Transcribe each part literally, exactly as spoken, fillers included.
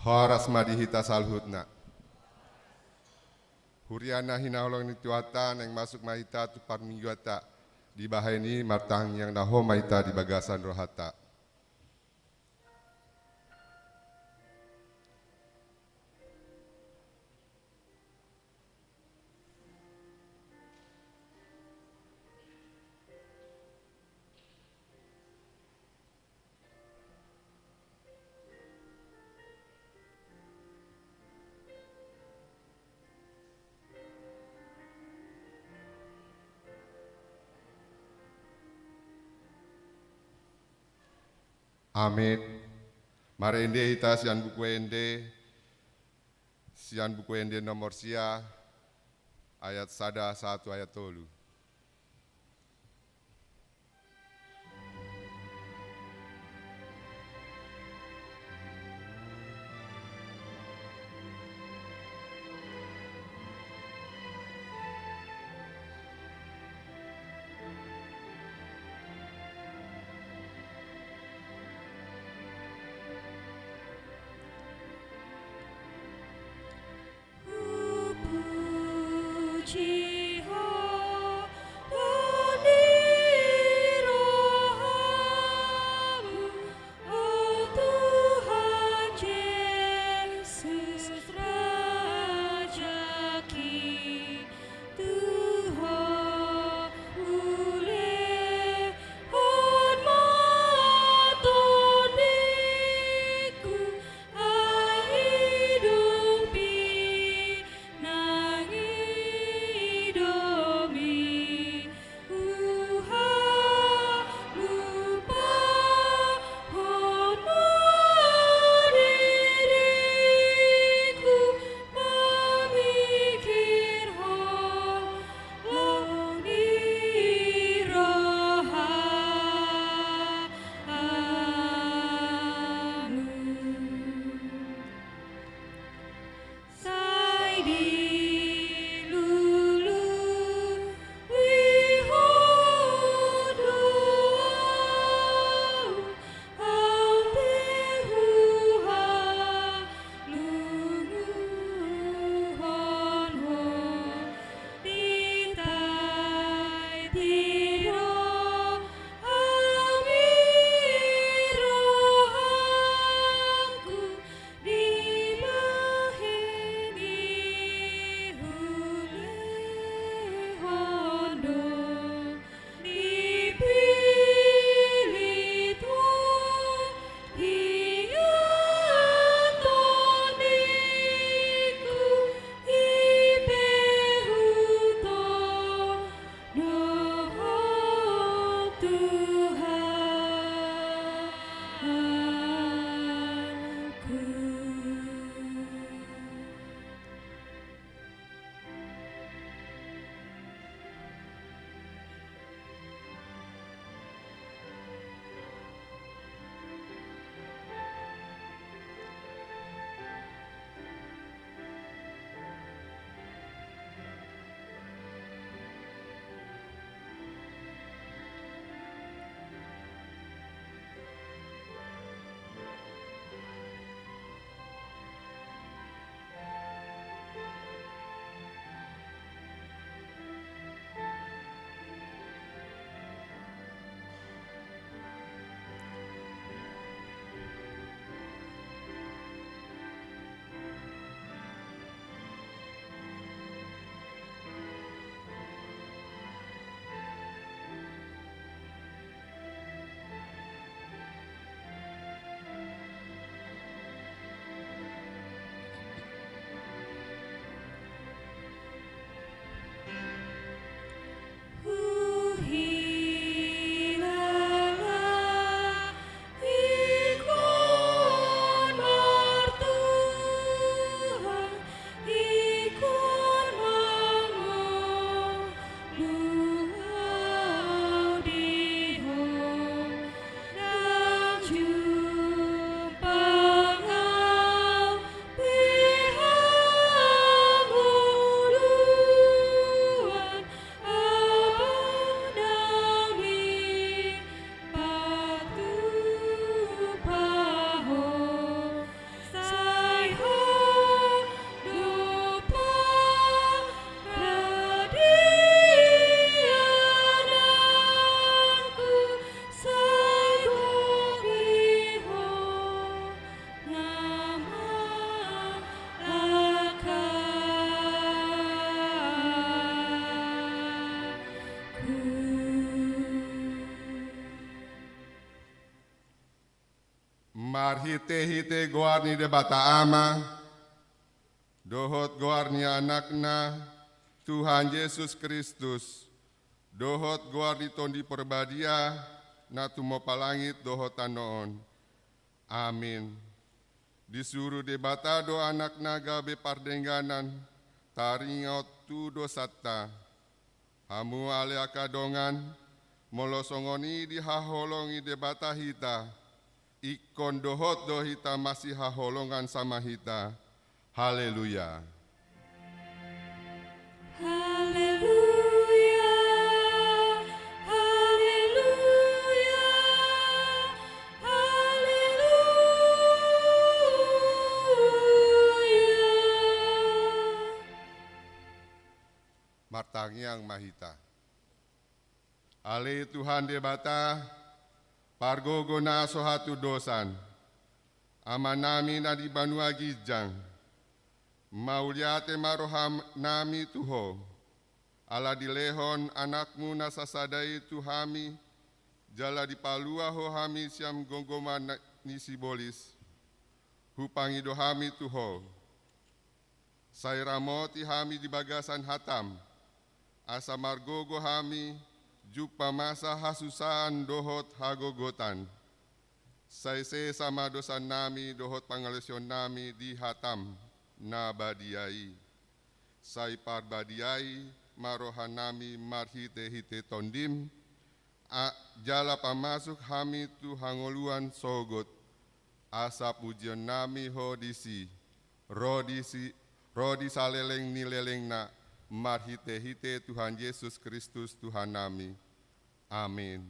Horas ma di hita saluhutna. Huria na hinaholongan ni Tuhanta, naeng masuk ma hita tu parmingguanta. Dibahen i martangiang na hohom ma hita di bagasan rohanta. Amen. Marende hita sian Buku Ende, sian Buku Ende nomor sia, ayat sada sahat tu ayat tolu. Hupuji Ho, Marhite-hite goar ni Debata Ama, dohot goar ni Anakna, Tuhan Jesus Kristus, dohot goar ni Tondi Parbadia, na tumompa langit dohot tano on. Amin. Disuru Debata do Anakna gabe pardengganan taringot tu dosanta. Hamu ale angka dongan, molo songon i dihaholongi Debata hita, ingkon dohot do hita masihaholongan sama hita. Haleluya. Haleluya, haleluya, haleluya. Martangiang ma hita. Ale Tuhan Debata, pargogo na so hatudosan, Amanami na di banua ginjang, mauliate ma rohanami tu Ho, ala dilehon Anakmu na sasada i tu hami, jala dipalua Ho hami sian gomgoman na-, ni sibolis. Hupangido hami tu Ho. Sai ramoti hami di bagasan hatam, asa margogo hami, jumpa masa hasusaan dohot hagogotan. Sai sesa ma dosannami dohot pangalaosionnami di hatam na badia i. Sai parbadiai ma rohanami marhite-hite Tondim, a-, jala pamasuk hami tu hangoluan sogot, asa pujionnami Ho disi, ro disi, ro di saleleng ni lelengna, marhite-hite Tuhan Jesus Kristus Tuhannami. Amin.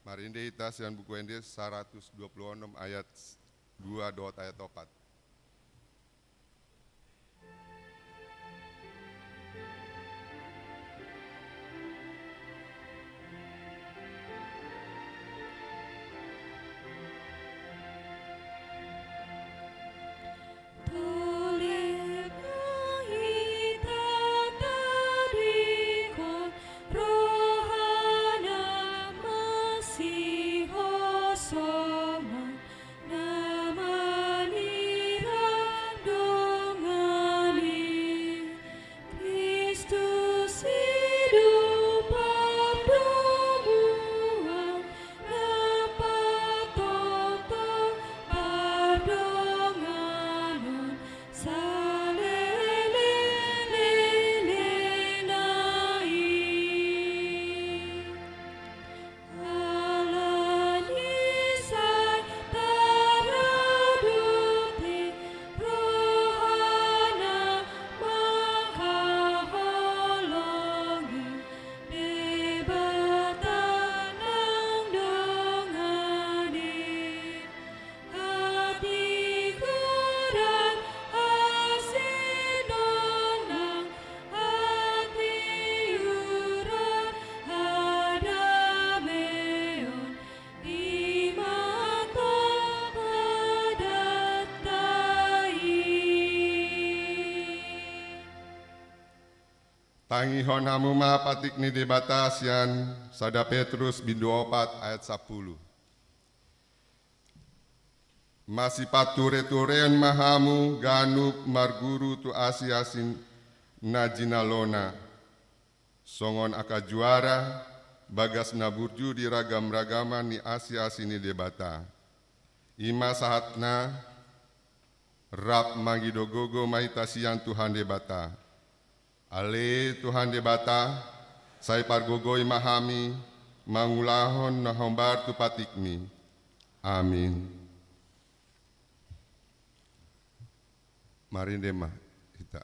Marende hita sian Buku Ende saratus dua pulu onom ayat dua dohot ayat opat. Kristus i do pardomuan, na patongtong pardonganon saleleng ni lelengna i. Alani sai taradoti rohana mangkaholongi Debata nang dongan i. Hatigoran hasinondang, hatiuron hadameon, i ma tongtong hadanta i. Tangihon hamu ma patik ni Debata sian sada Petrus bindu opat ayat sampulu. Masipature-tureon ma hamu ganup marguru tu asi-asi na jinalona, songon angka juara, bagas na burju di ragam-ragaman ni asi-asi ni Debata. I ma sahatna, rap mangido gogo ma hita sian Tuhan Debata. Ale Tuhan Debata, sai pargogoi ma hami mangulahon na hombar tu patikmi. Amin. Marende ma hita.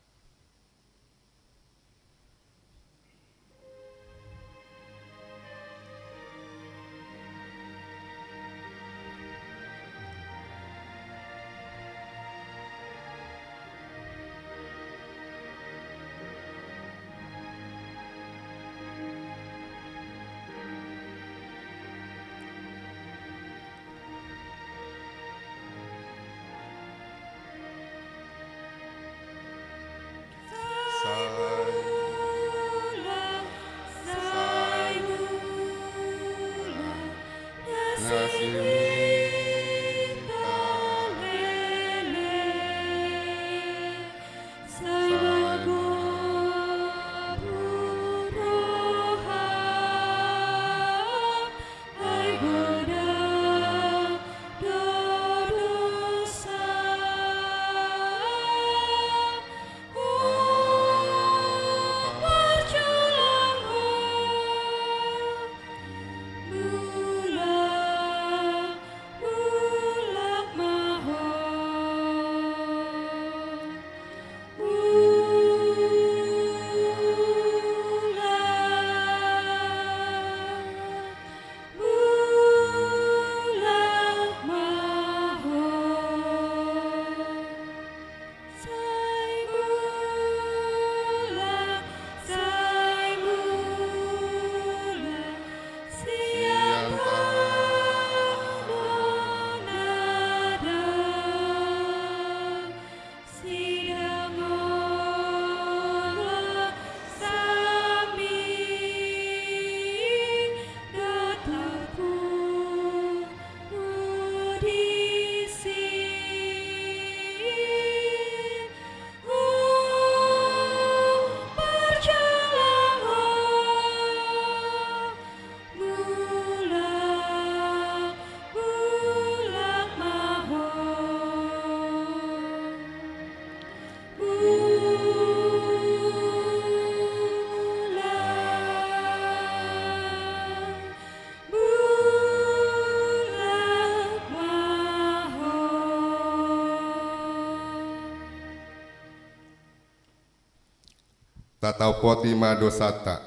Tataopoti ma dosanta.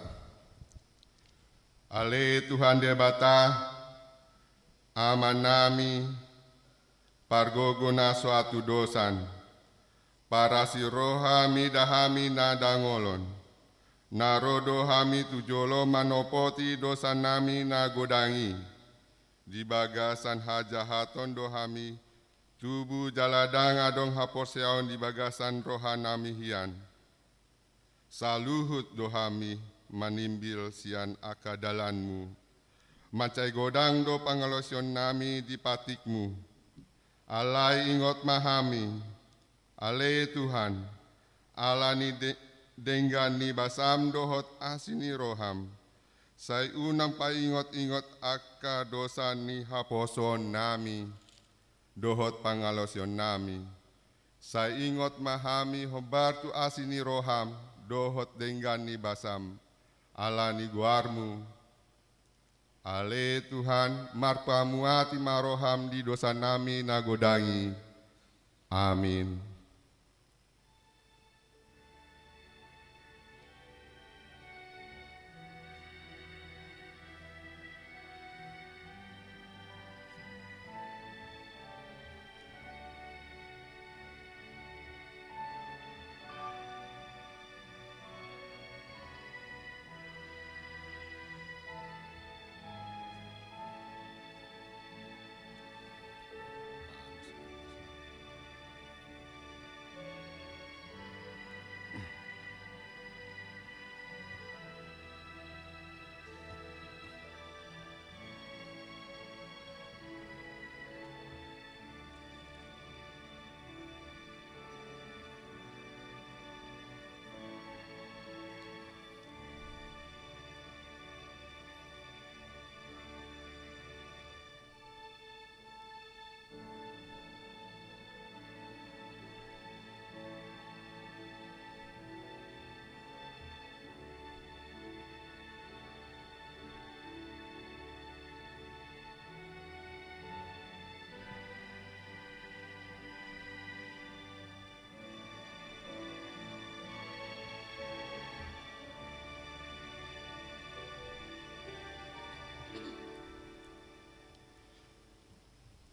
Ale Tuhan Debata, Amanami, pargogo na so hatudosan, parasi roha mida hami na dangolon, na ro do hami tu jolo manopoti dosanami na godang i. Di bagasan hajahaton do hami tubu jala ndang adong haporseaon di bagasan rohanami hian. Saluhut do hami manimbil sian angka dalanmu. Mansai godang do pangalaosionnami di patikmu. Alai ingot ma hami, ale Tuhan, ala ni de-, denggan ni basam dohot asi ni roham, sai unang paingot-ingot angka dosa ni haposoonnami dohot pangalaosionnami. Sai ingot ma hami hombar tu asi ni roham dohot denggan ni basam, ala ni goarmu. Ale Tuhan, marpamuati ma roham di dosanami na godang i. Amin.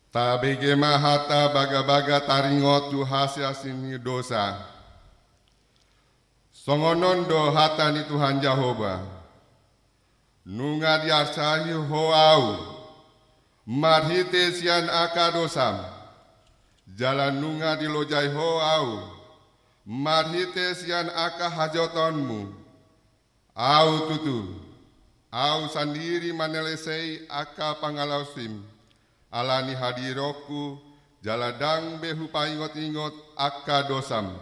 Tabege ma hata bagabaga taringot tu hasiasi ni dosa. Songon on do hata ni Tuhan Jahowa: Nunga diarsai ho ahu marhite sian angka dosam, jala nunga dilojai ho ahu marhite sian angka hajahatonmu. Ahu tutu, ahu sandiri manalesei angka pangalaosim, Ala ni hadironku, jala ndang be hupaingot-ingot angka dosam.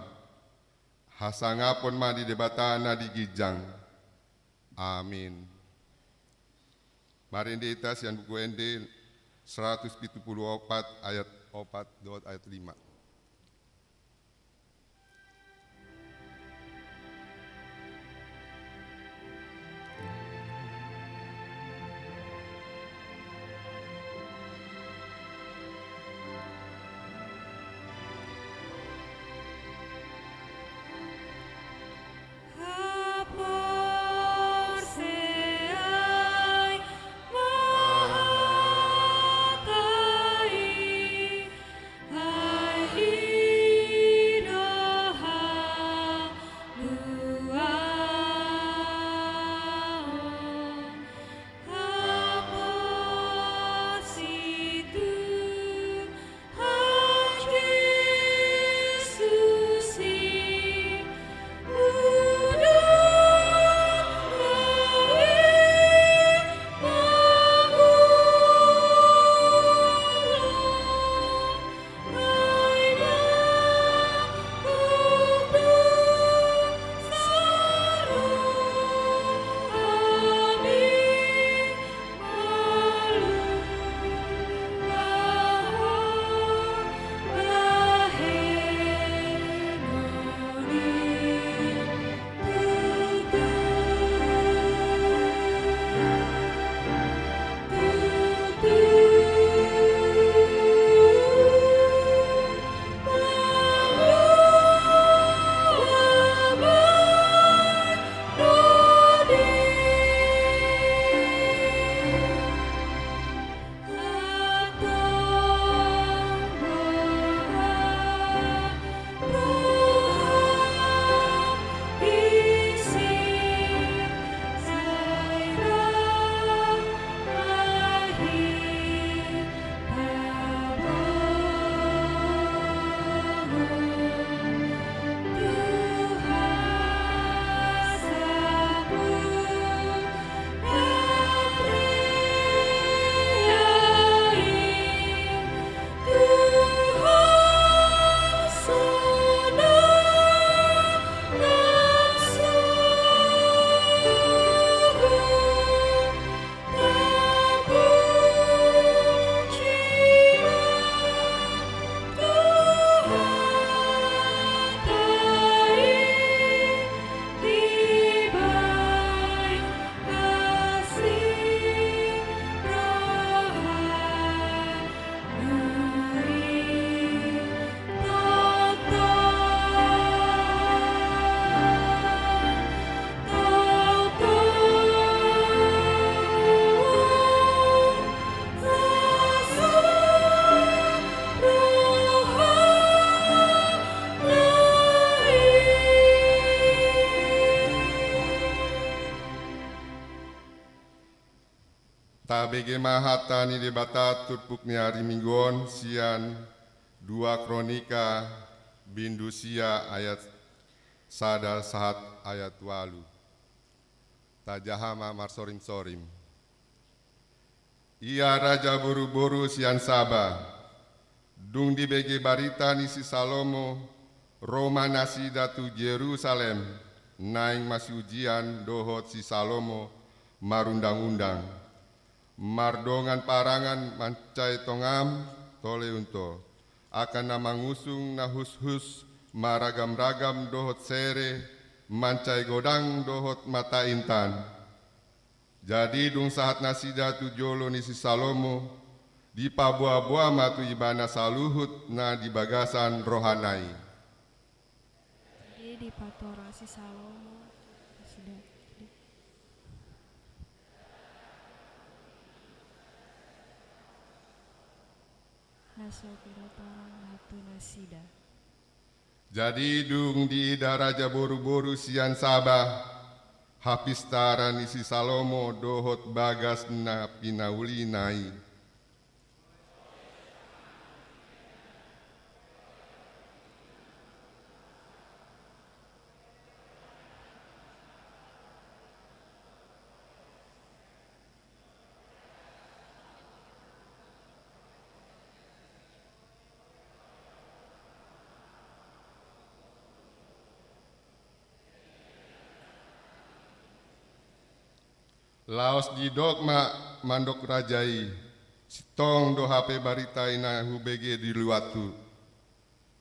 Hasangapon ma di Debata na di ginjang. Amin. Marende hita sian Buku Ende seratus pitu puluh opat ayat opat dohot ayat lima. Tabege ma hata ni Debata turpuk ni ari Minggu on sian dua Kronika bindu sia ayat sada sahat ayat ualu. Tajaha ma marsorim-sorim. Ia raja boru-boru sian Saba, dung dibege barita ni si Salomo, ro ma nasida tu Jerusalem, naeng masiujian dohot si Salomo marundang-undang, mardongan parangan mansai tongam tole unto, angka na mangusung na hushus maragam-ragam dohot sere, mansai godang dohot mata intan. Jadi dung sahat nasida tu jolo ni si Salomo, dipaboa-boa ma tu ibana saluhut na di bagasan rohana i. Jadi dipatorang si Salomo nasida na so pinatorangna tu nasida. Jadi dung diida raja boru-boru sian Saba hapistaran ni si Salomo dohot bagas na pinaulina i, Laos didok ma mandok raja i: Sintong do hape barita i na hubege di luathu.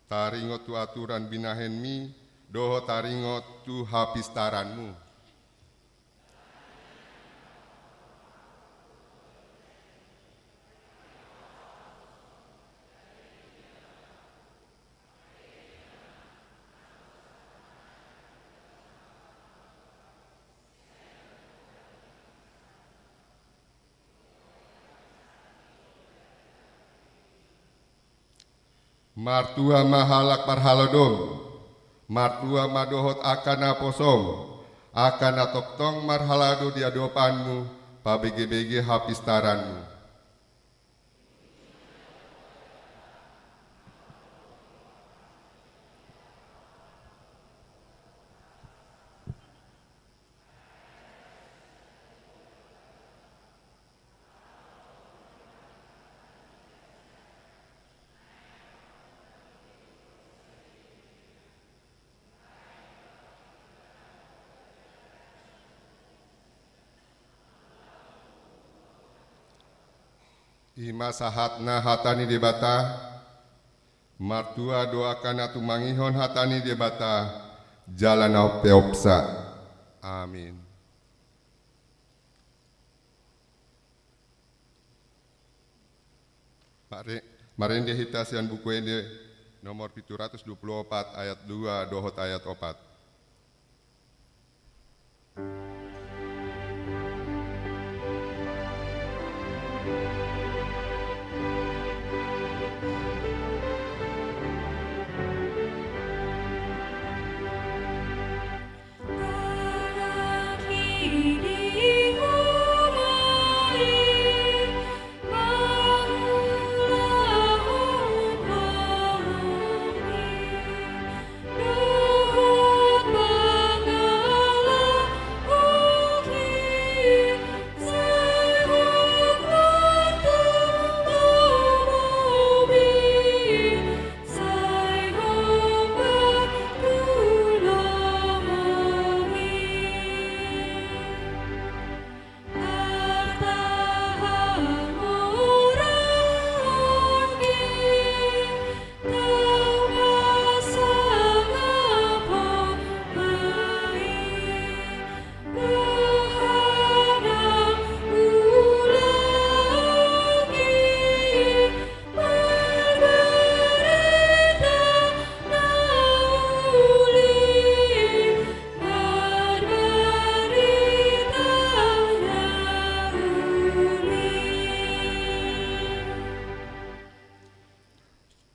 Taringot tu aturan binahenmi, dohot taringot tu hapistaranmu. Martua ma halak parhaladom, martua ma dohot angka naposom, angka na tongtong marhalado di adopanmu, pabegebege hapistaranmu. I ma sahatna hata ni Debata. Martua do angka na tumangihon hata ni Debata jala na umpeopsa. Amin. Mare-, marende hita sian Buku Ende nomor pitu ratus dua pulu opat, ayat dua dohot ayat opat.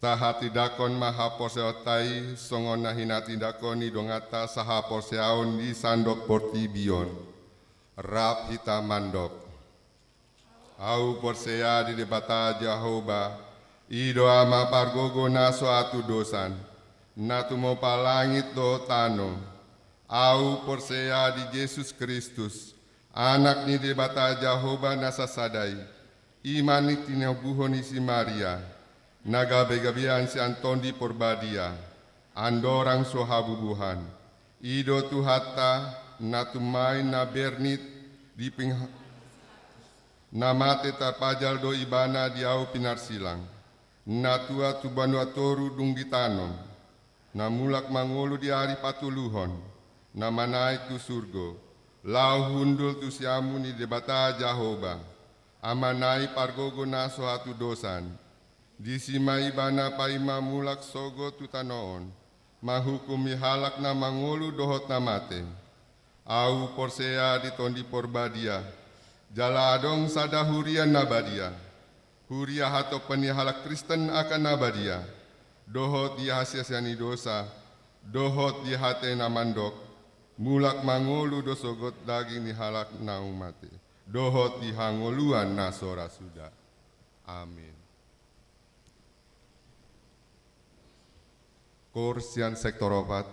Tahatindangkon ma haporseaonta i songon na hinatindangkon ni donganta sahaporseaon di sandok portibi on. Rap hita mandok. Ahu porsea di Debata Jahowa, i do Ama pargogo na so hatudosan, na tumompa langit dohot tano. Ahu porsea di Jesus Kristus, Anak ni Debata Jahowa na sasada i, i ma na tinobuhon ni si Maria, na gabegabean sian Tondi Porbadia, andorang so habubuhan. I do Tuhanta, na tumai na bernit di ping-, na mate tarpajal do Ibana di ahu pinarsilang, na tua tu banua toru dung ditanom, na mulak mangolu di ari patoluhon, na manaek tu surgo, laho hundul tu siamun ni Debata Jahowa, Amana i pargogo na so hatudosan. Disi ma Ibana paima mulak sogot tu tano on, manghukumi halak na mangolu dohot na mate. Ahu porsea di Tondi Porbadia, jala adong sada huria na badia, huria hatompa ni halak Kristen angka na badia, dohot di hasesaan ni dosa, dohot di ate na mandok, mulak mangolu do sogot daging ni halak naung mate, dohot di hangoluan na so ra suda. Amin. Koor sian sektor opat.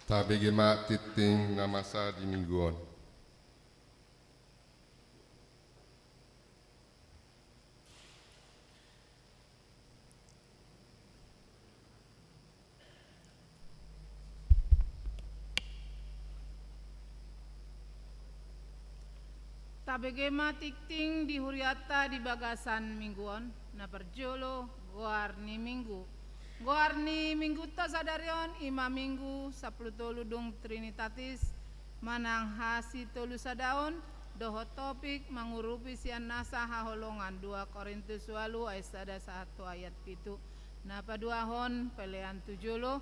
Tabege ma tingting na masa di minggu on. Tabege ma tingting di hurianta di bagasan minggu on. Na parjolo, goar ni minggu. Goar ni minggunta sadari on i ma Minggu sampulu tolu dung Trinitatis manang hasitolusadaon, dohot topik mangurupi sian nasa haholongan, dua Korintus ualu ayat sada sahat tu ayat pitu. Na paduahon, pelean tu jolo.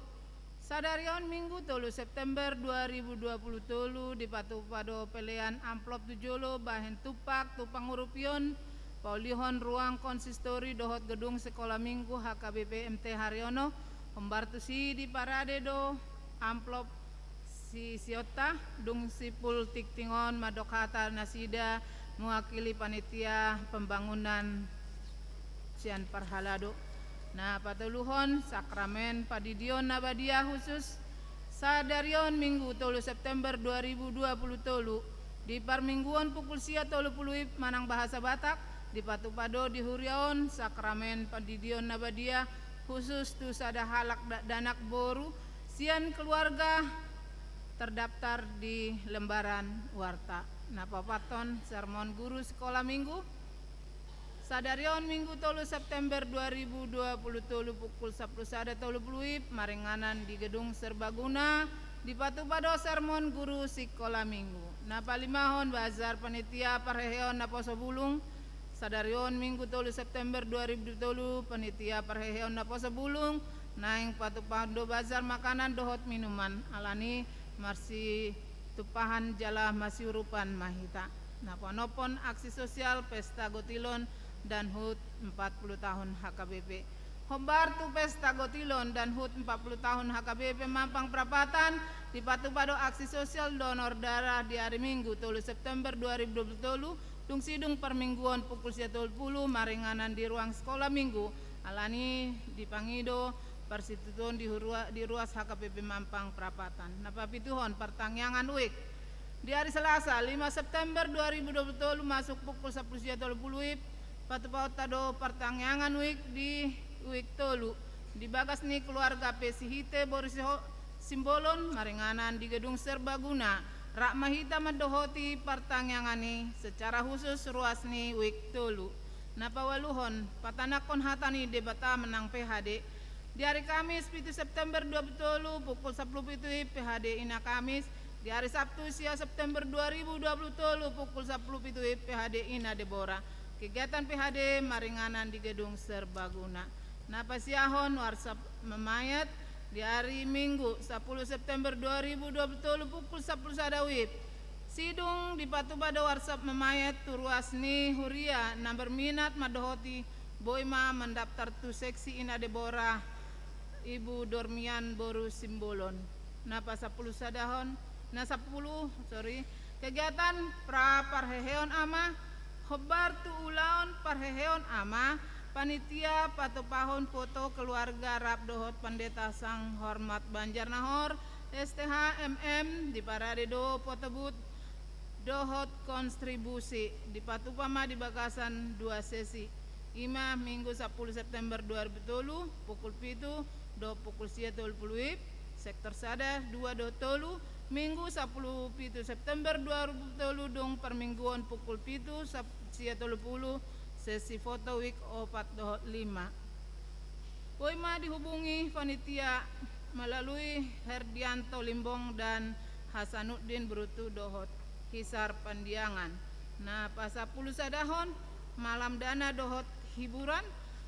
Sadari on Minggu tolu September dua ribu dua puluh tolu, dipatupa do pelean amplop tu jolo bahen tumpak tu pangurupion paulihon ruang konsistori dohot gedung Sekolah Minggu H K B P M T Haryono. Hombar tusi diparade do amplop sisionta, dung simpul tingting on mandok hata nasida mewakili panitia pembangunan sian parhalado. Na patoluhon, sakramen pandidion na badia khusus sadari on Minggu tolu September dua ribu dua puluh tolu, di parmingguon pukul sia tolu pulu wib manang bahasa Batak, dipatupa do di huria on sakramen pandidion na badia khusus tu sada halak dakdanak boru sian keluarga terdaftar di lembaran warta. Na paopathon, sermon guru Sekolah Minggu. Sadari on Minggu tolu September dua ribu dua puluh tolu pukul sampulu sada tolu pulu wib maringanan di gedung Serbaguna, dipatupa do sermon guru Sikola Minggu. Na palimahon, bazar panitia parheheon naposo bulung. Sadari on Minggu tolu September dua ribu dua puluh tolu, panitia parheheon naposo bulung naeng patupahon do bazar makanan dohot minuman, alani marsitumpahan jala masiurupan ma hita. Na paonomhon, aksi sosial pesta gotilon dan hut empat puluh tahun H K B P. Hombar tu pesta gotilon dan hut empat puluh tahun H K B P Mampang Prapatan, dipatupa do aksi sosial donor darah di ari Minggu tolu September dua ribu dua puluh tolu, dung sidung parmingguon pukul sia tolu pulu maringanan di ruang Sekolah Minggu, alani dipangido parsitutuon di hurua-, di ruas H K B P Mampang Prapatan. Na papituhon, partangiangan wijk. Di ari Selasa lima September dua ribu dua puluh tolu masuk pukul sampulu sia tolu pulu wib, patupahonta do partangiangan wijk di wijk tolu di bagas ni keluarga P. Sihite boru Siho-, Simbolon maringanan di gedung Serbaguna. Rap ma hita mandohoti partangiangan i secara khusus ruas ni wijk tolu. Na paualuhon, patanakhon hata ni Debata manang P H D. Di ari Kamis pitu September dua puluh tolu pukul sampulu pitu wib P H D Ina Kamis. Di ari Sabtu sia September dua ribu dua puluh tolu pukul sampulu pitu wib P H D Ina Debora. Kegiatan P H D maringanan di gedung Serbaguna. Na pasiahon, warsa mamayat. Di ari Minggu sampulu September dua ribu dua puluh tolu pukul sampulu sada wib, sidung dipatupa do warsa mamayat tu ruas ni huria na berminat mandohoti, boi ma mandaftar tu seksi Ina Debora, Ibu Dormian boru Simbolon. Na pasampulu sadahon, na sampulu, sorry, kegiatan pra parheheon ama. Hombar tu ulaon parheheon ama, panitia patupahon foto keluarga rap dohot Pandeta Sanghormat Banjarnahor, S T H, M M, diparade do foto booth dohot kontribusi, dipatupa ma di bagasan dua sesi. I ma Minggu sampulu September dua ribu tolu pukul pitu dohot pukul sia tolu pulu wib, sektor sada, dua dohot tolu, Minggu sampulu pitu September dua ribu tolu dung parmingguon pukul pitu sap-, sia tolu pulu, sesi foto wijk opat dohot lima. Boi ma dihubungi panitia melalui Herdianto Limbong dan Hasanuddin Brutu dohot Hisar Pandiangan. Na pasampulu sadahon, malam dana dohot hiburan.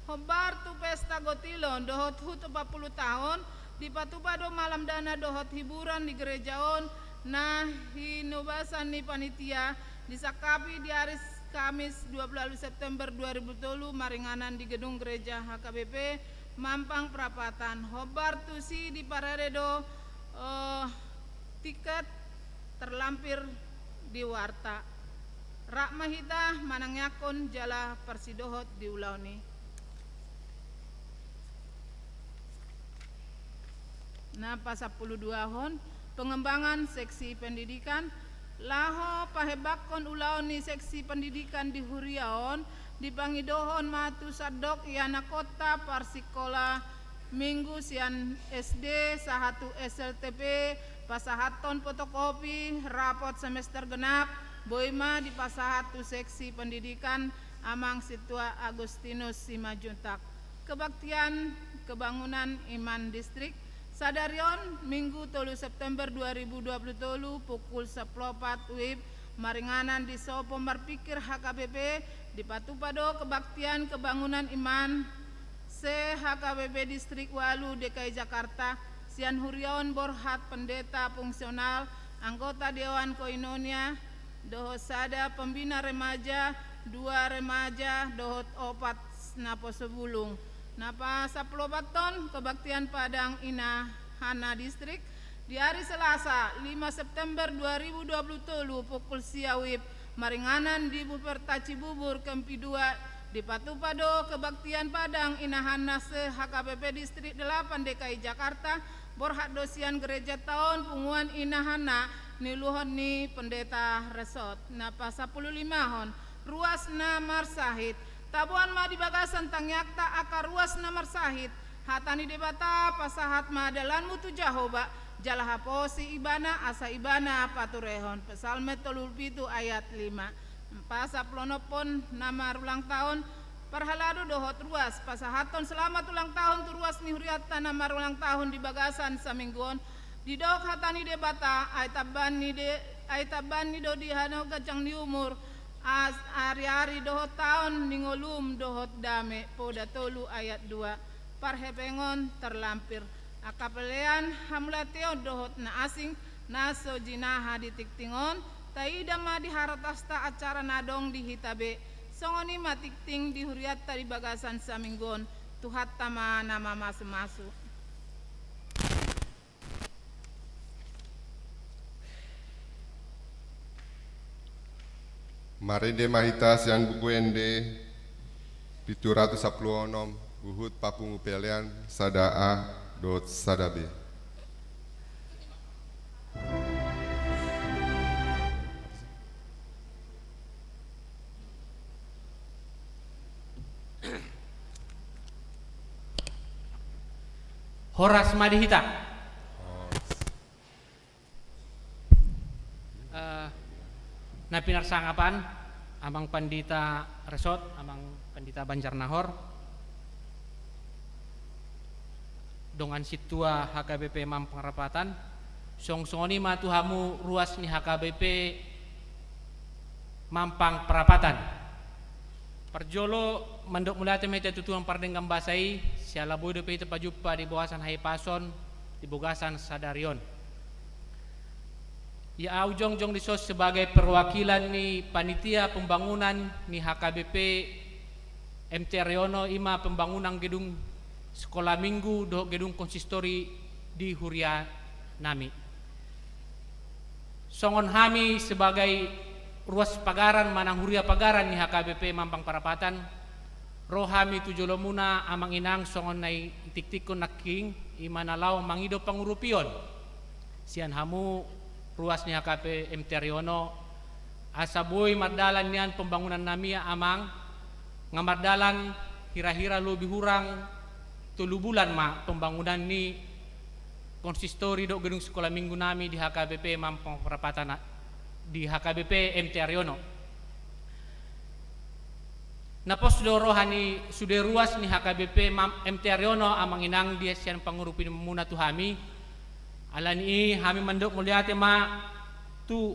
Hombar tu pesta gotilon dohot hut empat puluh tahun, dipatupa do malam dana dohot hiburan di gereja on, na hinobasan ni panitia, disangkapi di ari Kamis dua puluh ualu September dua ribu tolu maringanan di gedung gereja H K B P Mampang Prapatan. Hombar tusi diparade do, eh, tiket terlampir di warta. Rap ma hita manangiangkon jala parsidohot di ulaon i. Na pasampulu duahon, Pengembangan seksi pendidikan. Laho pahembangkon ulaon ni seksi pendidikan di huria on, dipangidohon ma tu sandok ianakhonta parsikola Minggu sian S D sahat tu S L T P, pasahathon fotokopi rapot semester genap, boi ma dipasahat tu seksi pendidikan amang Sintua Agustinus Simanjuntak. Kebaktian kebangunan iman distrik sadari on, Minggu tolu September dua ribu dua puluh tolu, pukul sampulu opat wib, maringanan di Sopo Marpikir H K B P, dipatupa do kebaktian kebangunan iman se-H K B P Distrik Walu D K I Jakarta, sian huria on borhat pendeta fungsional, anggota dewan koinonia, dohot sada pembina remaja, dua remaja, dohot opat naposo bulung. Na pasampulu opat on, kebaktian padang inahana distrik, di ari Selasa, lima September dua ribu dua puluh tolu, pukul sia wib, maringanan di Buperta Cibubur Kempi dua, dipatupa do kebaktian padang inahana se-H K B P Distrik delapan D K I Jakarta, borhat do sian gerejanta on punguan inahana, niuluhon ni pendeta resort. Na pasampulu limahon, ruas na marsahit. Taboan ma di bagasan tangiangta angka ruas na marsahit. Hata ni Debata, pasahat ma dalanmu tu Jahowa, jala haposi Ibana asa Ibana paturehon. Psalmen tolu pulu pitu ayat lima. Pasampulu onom on na marulang taon, parhalado dohot ruas, pasahathon selamat ulang tahun tu ruas ni hurianta na marulang tahun di bagasan saminggu on. Didok hata ni Debata, ai tambaan ni de-, ai tambaan ni do di hano ganjang ni umur, as-, ari-ari dohot taon ni ngolum dohot dame, Poda tolu ayat dua. Parhepengon terlampir. Angka pelean, hamauliateon dohot na asing, na so jinaha di tingting on, taida ma di haratasta acara na adong di hita be. Songon i ma tingting di hurianta di bagasan saminggu on, Tuhanta ma na mamasu-masu. Marende ma hita sian Buku Ende pitu ratus sampulu onom, huhut papungu pelean sada A dohot sada B. Horas ma di hita. Eh, na pinarsangapan, Amang Pandita Resort, Amang Pandita Banjarnahor, dongan sintua H K B P Mampang Perapatan, songon i ma tu hamu ruas ni H K B P Mampang Perapatan. Parjolo mandok mauliate ma hita tu Tuhan pardenggan basa i, siala boi dope hita pajumpa di bagasan hahipason, di bagasan sadari on. Ia ahu jongjong dison sebagai perwakilan ni panitia pembangunan ni H K B P M T Haryono, i ma pembangunan gedung sekolah minggu dohot gedung konsistori di huria nami. Songon hami sebagai ruas pagaran manang huria pagaran ni H K B P Mampang Perapatan, ro hami tu jolomuna Amang Inang songon na itiktikkon nangkin, i ma na laho mangido pangurupion sian hamu ruas ni H K B P M T Haryono, asa boi mardalan nian pembangunan nami, Amang. Nga mardalan hira-hira lobi hurang tolu bulan ma pembangunan ni konsistori dohot gedung sekolah minggu nami di H K B P Mampang Perapatan, di H K B P M T Haryono. Na pos do roha ni sude ruas ni H K B P Mam-, M T Haryono, Amang Inang, di sian pangurupionmuna tu hami. Alani i hami mandok mauliate ma tu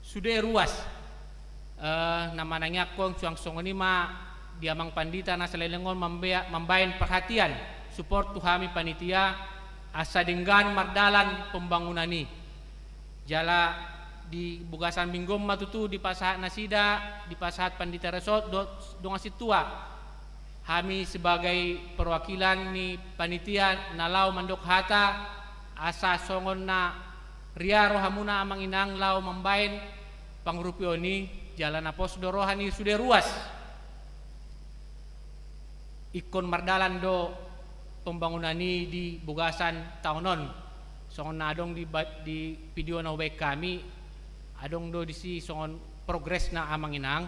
sude ruas, eh, na manangiangkon, suang songon i ma di Amang Pandita na saleleng on mambea-, mambaen perhatian, support tu hami panitia, asa denggan mardalan pembangunan i. Jala di bagasan minggu on ma tutu dipasahat nasida, dipasahat Pandita Resort dohot dongan sintua. Hami sebagai perwakilan ni panitia na laho mandok hata, asa songon na ria rohamuna Amang Inang laho mambaen pangurupion i, jala na pos do roha ni sude ruas. Ingkon mardalan do pembangunan i di bagasan taon on. Songon na adong di ba-, di video na hubaen hami, adong do disi songon progresna, Amang Inang.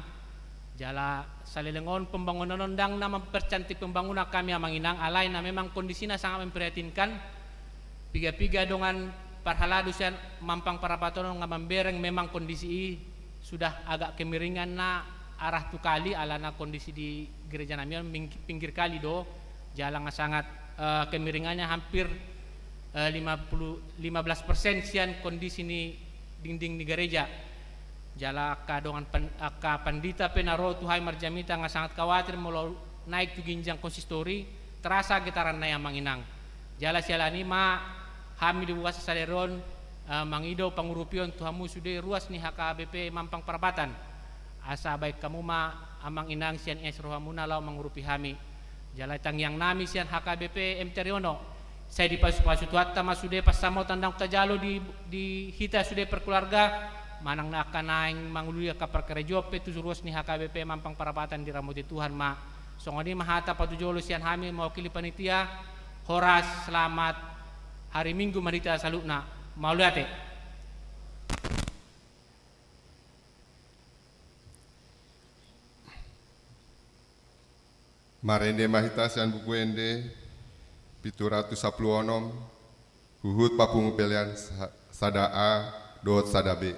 Jala saleleng on pembangunan on ndang na mempercantik pembangunan hami, Amang Inang, alai na memang kondisina sangat memprihatinkan. Piga-piga dongan parhalado sian Mampang Prapatan on nga mambereng memang kondisi i sudah agak kemiringan na arah tu kali, alana kondisi di gereja nami on ming-, pinggir kali do, jala nga sangat, eh, kemiringannya hampir, eh, lima puluh, lima belas persen sian kondisi ni dinding ni gereja. Jala angka dongan pan-, angka pandita pe na ro tu hami marjamita nga sangat khawatir molo naik tu ginjang konsistori, terasa getaranna i, Amang Inang. Jala siala ni i ma hami di bagasan sadari on, eh, mangido pangurupion tu hamu sude ruas ni H K B P Mampang Prapatan. Asa baen hamu ma, Amang Inang, sian ias rohamuna laho mangurupi hami. Jala tangiang nami sian H K B P M T Haryono, sai dipasu-pasu Tuhanta ma sude pansamotan naung tajalo di, di hita sude parkeluarga, manang na angka naeng mangului angka parkarejoan pe tu ruas ni H K B P Mampang Prapatan, diramoti Tuhan ma. Songon i ma hata patujolo sian hami mewakili panitia. Horas, selamat hari Minggu ma di hita saluhutna. Mauliate. Marende ma hita sian Buku Ende pitu ratus sampulu onom, huhut papungu pelean sa-, sada A dohot sada B.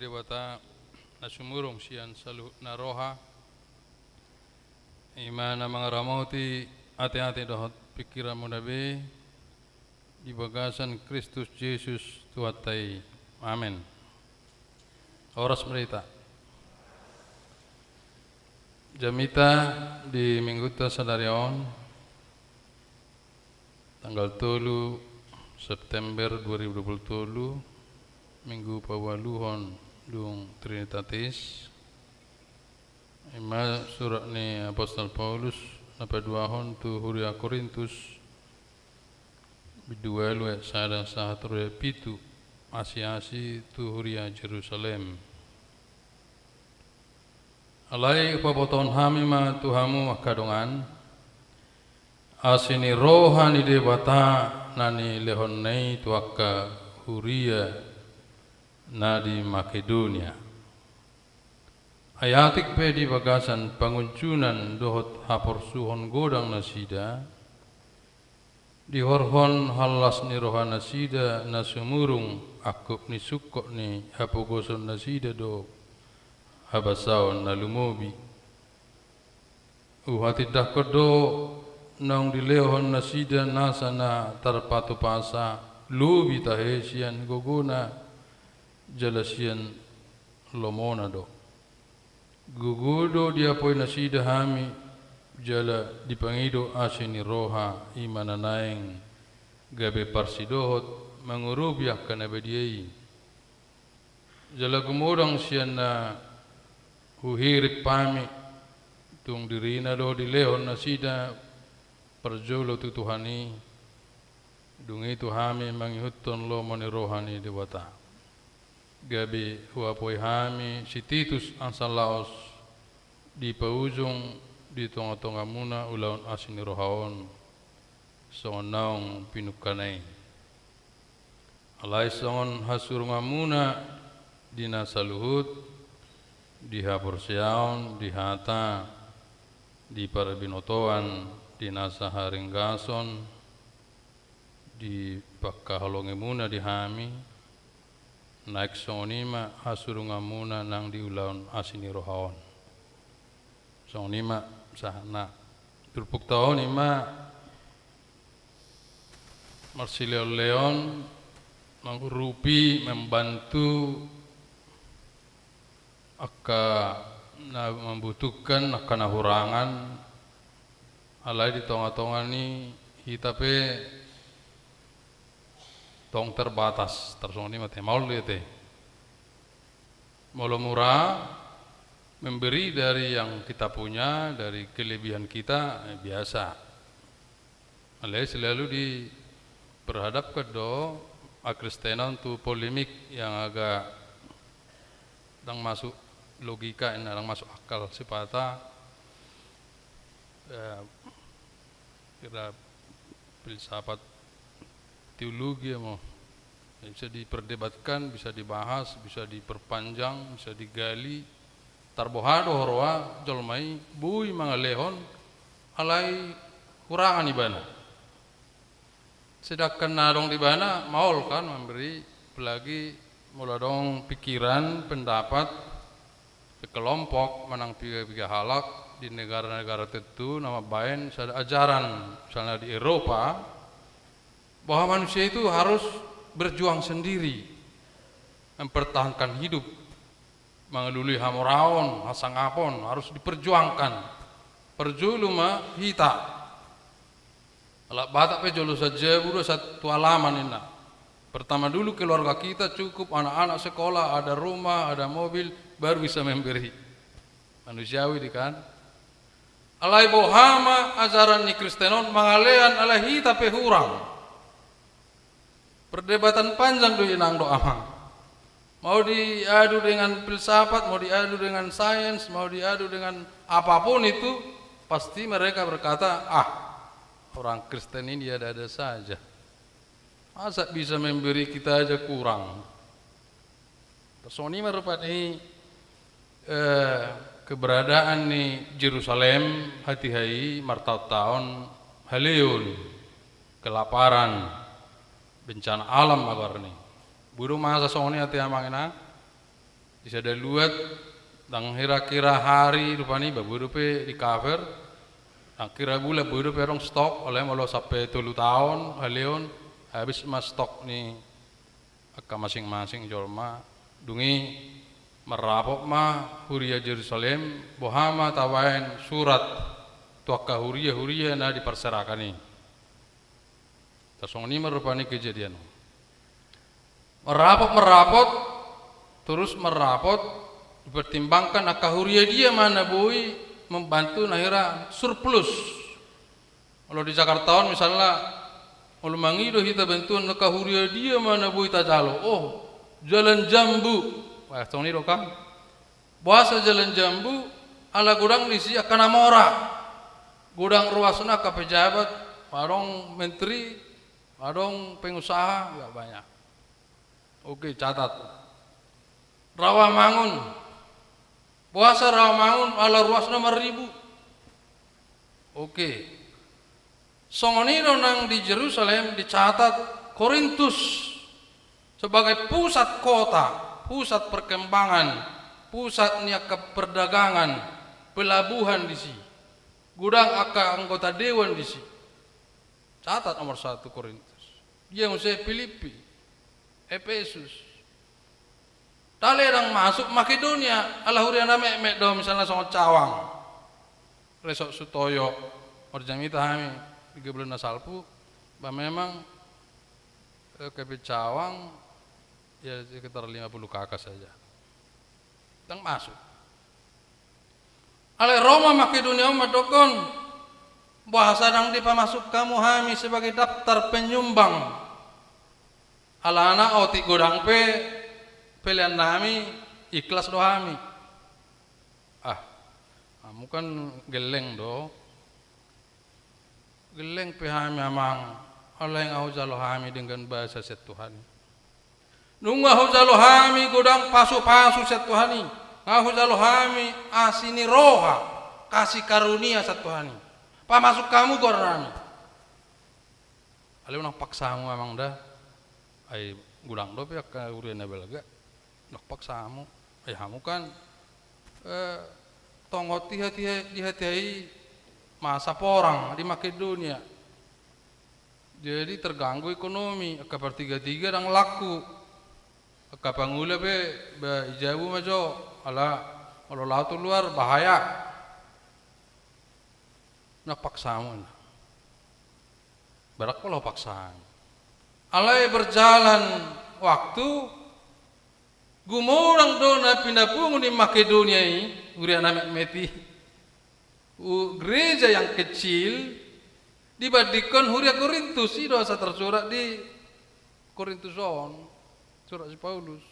Debata na sumurung sian saluhutna roha, i ma na mangaramoti ateate dohot pingkiranmuna be di bagasan Kristus Jesus Tuhanta i. Amen. Horas ma di hita. Jamita di minggunta sadari on, tanggal tolu September dua ribu dua puluh tolu, minggu paualuhon dung Trinitatis. I ma surat ni apostel Paulus na paduahon tu huria Korintus, bindu ualu ayat sada sahat tu ayat pitu, asiasi tu huria Jerusalem. Alai hupabotohon hami ma tu hamu angka dongan, asi ni roha ni Debata na nilehonna i tu angka huria na di Makedonia. Ai atik pe di bagasan pangunjunan dohot haporsuhon godang nasida, dihorhon hallas ni rohanasida na sumurung angkup ni sungkot ni hapogoson nasida do habasaon na lumobi. Huhatindangkon do naung dilehon nasida nasa na tarpatupasa lobi tahe sian gogona jala sian lomona do. Gogo do diapoi nasida hami, jala dipangido asi ni roha i ma na naeng gabe parsidohot mangurupi angka na badia i. Jala gumodang sian na huhirim hami, tung dirina do dilehon nasida parjolo tu Tuhan i, dung i tu hami mangihuthon lomo ni roha ni Debata. Gabe huapoi hami si Titus asa laos dipaujung di tongatongamuna ulaon asi ni roha on, songon naung pinungkana i. Alai songon hasurunganmuna di na saluhut, di haporseaon, di hata, di parbinotoan, di nasa haringgason, di pangkaholongimuna di hami, naeng songon i ma hasurunganmuna nang di ulaon asi ni roha on. Songon i ma sahatna. Turpukta on i ma marsileonleon, mangurupi, membantu angka na membutuhkan, angka na hurangan, alai di tongatonga ni hita pe tong terbatas, tarsongon i ma te, maol do i te. Molo mura memberi dari yang kita punya, dari kelebihan kita, eh, biasa. Alai selalu diperhadapkan do hakristenon tu polemik yang agak ndang masuk logika, ndang masuk akal, sipata, eh, kira filsafat teologi emo. Bisa diperdebatkan, bisa dibahas, bisa diperpanjang, bisa digali. Tarboha do huroha jolma i boi mangalehon, alai hurangan ibana. Sedangkan na adong di ibana maol kan memberi, apalagi molo adong pikiran, pendapat, sekelompok manang piga-piga halak di negara-negara tertentu na mambaen sada ajaran, misalnya di Eropa, bahwa manusia itu harus berjuang sendiri, mempertahankan hidup, mangalului hamoraon, hasangapon, harus diperjuangkan. Parjolo ma hita. Halak Batak pe jolo sian jabu do sahat tu halaman ninna. Pertama dulu keluarga kita cukup, anak-anak sekolah, ada rumah, ada mobil, baru bisa memberi. Manusiawi do i kan. Alai boha ma ajaran ni Kristen on mangalean alai hita pe hurang. Perdebatan panjang do i nang do amang. Mau diadu dengan filsafat, mau diadu dengan sains, mau diadu dengan apapun itu, pasti mereka berkata, "Ah, orang Kristen ini ada-ada saja. Masa bisa memberi, kita aja kurang." Tarsongon i ma rupani, eh, keberadaan ni Jerusalem hatiha i martaon-taon haleon, kelaparan, bencana alam ma goarna i. Boi do masa songon i ate amang inang? Di sada luat, ndang hira-hira ari rupani, ba boi dope di cover, ndang hira bulan boi dope adong stok, alai molo sampe tolu taon, haleon, habis ma stok ni angka masing-masing jolma, dung i marrapot ma huria Jerusalem, boha ma tabaen surat tu angka huria-huria na diparserahan i. Tarsongon i ma rupani kejadian. Marrapot, marrapot, terus marrapot, dipertimbangkan angka huria dia ma na boi membantu na hira surplus. Molo di Jakarta on misalna, molo mangido hita bantuan angka huria dia ma na boi tajalo. Oh, jalan jambu. Wah, songon i do kan. Boasa jalan jambu, ala godang disi angka na mora. Godang ruasna angka pejabat, adong menteri, adong pengusaha, ya banyak. Oke, catat. Rawamangun. Boasa Rawamangun, ala ruasna marribu. Oke. Songon i do nang di Jerusalem dicatat Korintus sebagai pusat kota, pusat perkembangan, pusat ni angka perdagangan, pelabuhan disi. Godang angka anggota dewan disi. Catat nomor satu Korintus. Dia muse Filipi, Efesus. Ndang ledang masuk Makedonia, ala huria na metmet do misalna songon Cawang. Resort Sutoyo, marjamita hami di tiga bulan na salpu, ba memang, eh, K P Cawang, ya sekitar lima puluh K K saja. Ndang masuk. Alai ro ma Makedonia on mandokkon, boasa ndang dipamasuk hamu hami sebagai daftar penyumbang. Alana otik godang pe pelean nami, ikhlas do hami. Ah, hamu kan gelleng do. Gelleng pe hami amang, alai nga hujalo hami denggan basa sian Tuhan i. Nunga hujalo hami godang pasupasu sian Tuhan i. Nga hujalo hami asi ni roha, kasih karunia sian Tuhan i. Pamasuk hamu goar nami. Alai unang paksa hamu amang da. Ai godang dope angka huria na balga. Unang paksa hamu. Ai hamu kan, eh, tongot di hatiha, di hatiha i masa porang di Makedonia. Jadi terganggu ekonomi, angka partiga-tiga ndang laku. Angka pangula pe ba i jabu ma jo, ala molo laho tu luar bahaya. Unang paksa hamu. Barang pola paksa. Alai berjalan waktu, gumodang do na pinapungu ni Makedonia i, huria na metmet i. U-, gereja yang kecil dibandingkan huria Korintus, i do asa tersurat di Korintus on, surat si Paulus.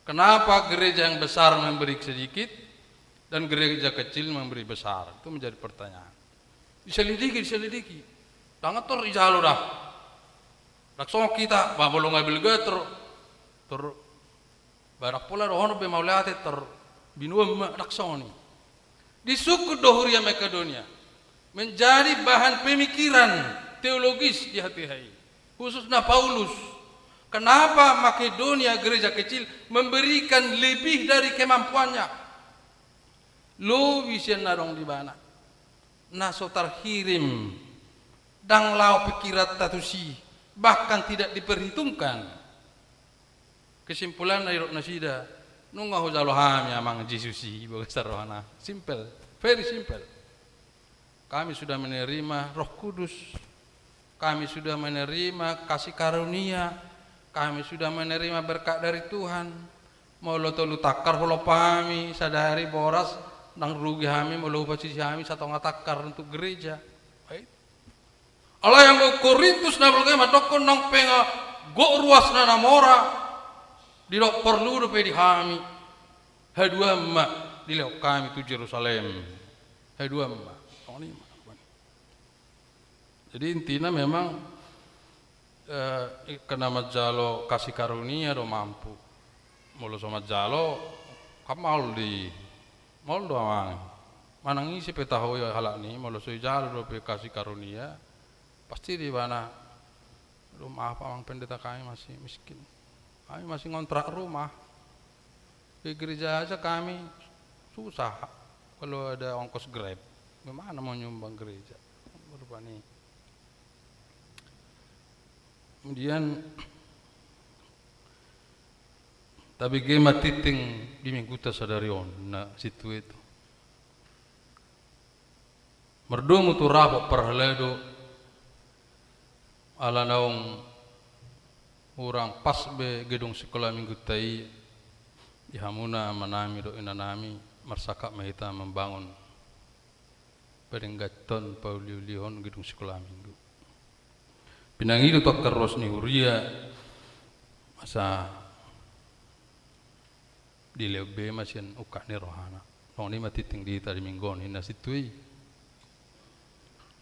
Kenapa gereja yang besar memberi sedikit dan gereja kecil memberi besar? Itu menjadi pertanyaan. Diselidiki, diselidiki. Ndang tor dijalo da. Ndang songon hita, bah, molo nga balga tor, tor, barang pola dohonon be mauliate tor, binuan ma, ndang songon i. Disungkun do huria Makedonia menjadi bahan pemikiran teologis di hatiha i. Khususna Paulus. Kenapa Makedonia gereja kecil memberikan lebih dari kemampuannya? Lobi sian na adong di ibana. Na so tarhirim. Ndang laho pikiranta tusi. Bahkan tidak diperhitungkan. Kesimpulanna didok nasida, nunga hujalo hami amang Jesus i, bagasan rohana. Simple, very simple. Kami sudah menerima Roh Kudus. Kami sudah menerima kasih karunia. Kami sudah menerima berkat dari Tuhan. Molo tolu tangkar hulompang hami sadari boras, ndang rugi hami molo hupasisi hami satonga tangkar untuk gereja. Baik. Alai anggo Korintus na balga i mandokkon nang pe nga gok ruasna na mora, didok porlu dope di hami. Haduan ma dilehon hami tu Jerusalem. Haduan ma. Songon i ma. Jadi intina memang, eh, angka na manjalo kasih karunia do mampu. Molo so manjalo, kan maol di, maol do amang. Manang ise pe taho i halak ni, molo so dijalo dope kasih karunia, pasti do ibana, "Aduh, maaf amang pendeta, kami masih miskin. Kami masih ngontrak rumah." Ke gereja aja kami susah kalau ada ongkos Grab. Gimana mau nyumbang gereja? Rupani. Kemudian, tabege ma tinting di mingguta sadari on, na situtu. Mardomu tu rapot parhalado, ala naung hurang pas be gedung sikola mingguta i, di hamuna amanami dohot inanami, marsangkap ma hita mambangun padengganhon, pauliulihon gedung sikola minggu. Pinangido tu angka ruas ni huria, asa dilehon be ma sian ungkap ni rohana. Songon i ma tinting di hita di minggu on, ninna situtu i.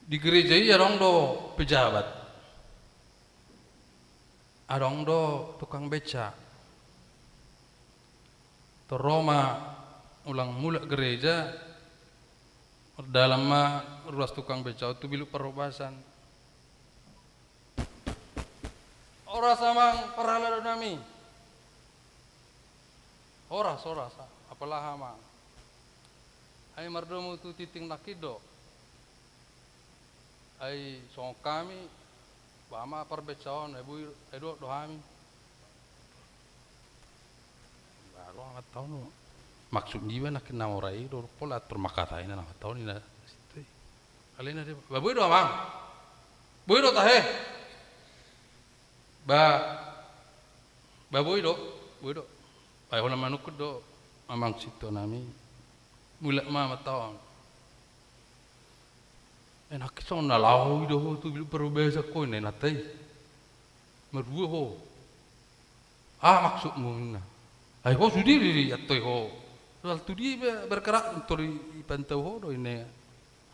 Di gereja i adong do pejabat, adong do tukang beca. Tor ro ma ulang mulak gereja, mardalan ma ruas tukang beca on tu bilik parhobasan. Horas amang parhaladonami. Horas, horas, apala amang. Ai mardomu tu tinting nangkin do. Ai songon hami, ba ma parbeca on, ai boi, ai dohot do hami. Baru amanta on, maksud niba nangkin na mora i do, pola atur mangkatai na amanta on, ninna situtu i. Alai na dia, ba boi do amang. Boi do tahe. Ba, ba boi do, boi do. Ba holan manungkun do amang situanami. Mulak ma amanta on. Ai nangkin songon na laho i do ho tu bilik parhobasan ho, ninna inanta i. Marhua ho. Aha maksudmu, ninna. Ai ho sude diantoi ho. Soal tu dia be-, bergerak antoi ipantau ho do, ninna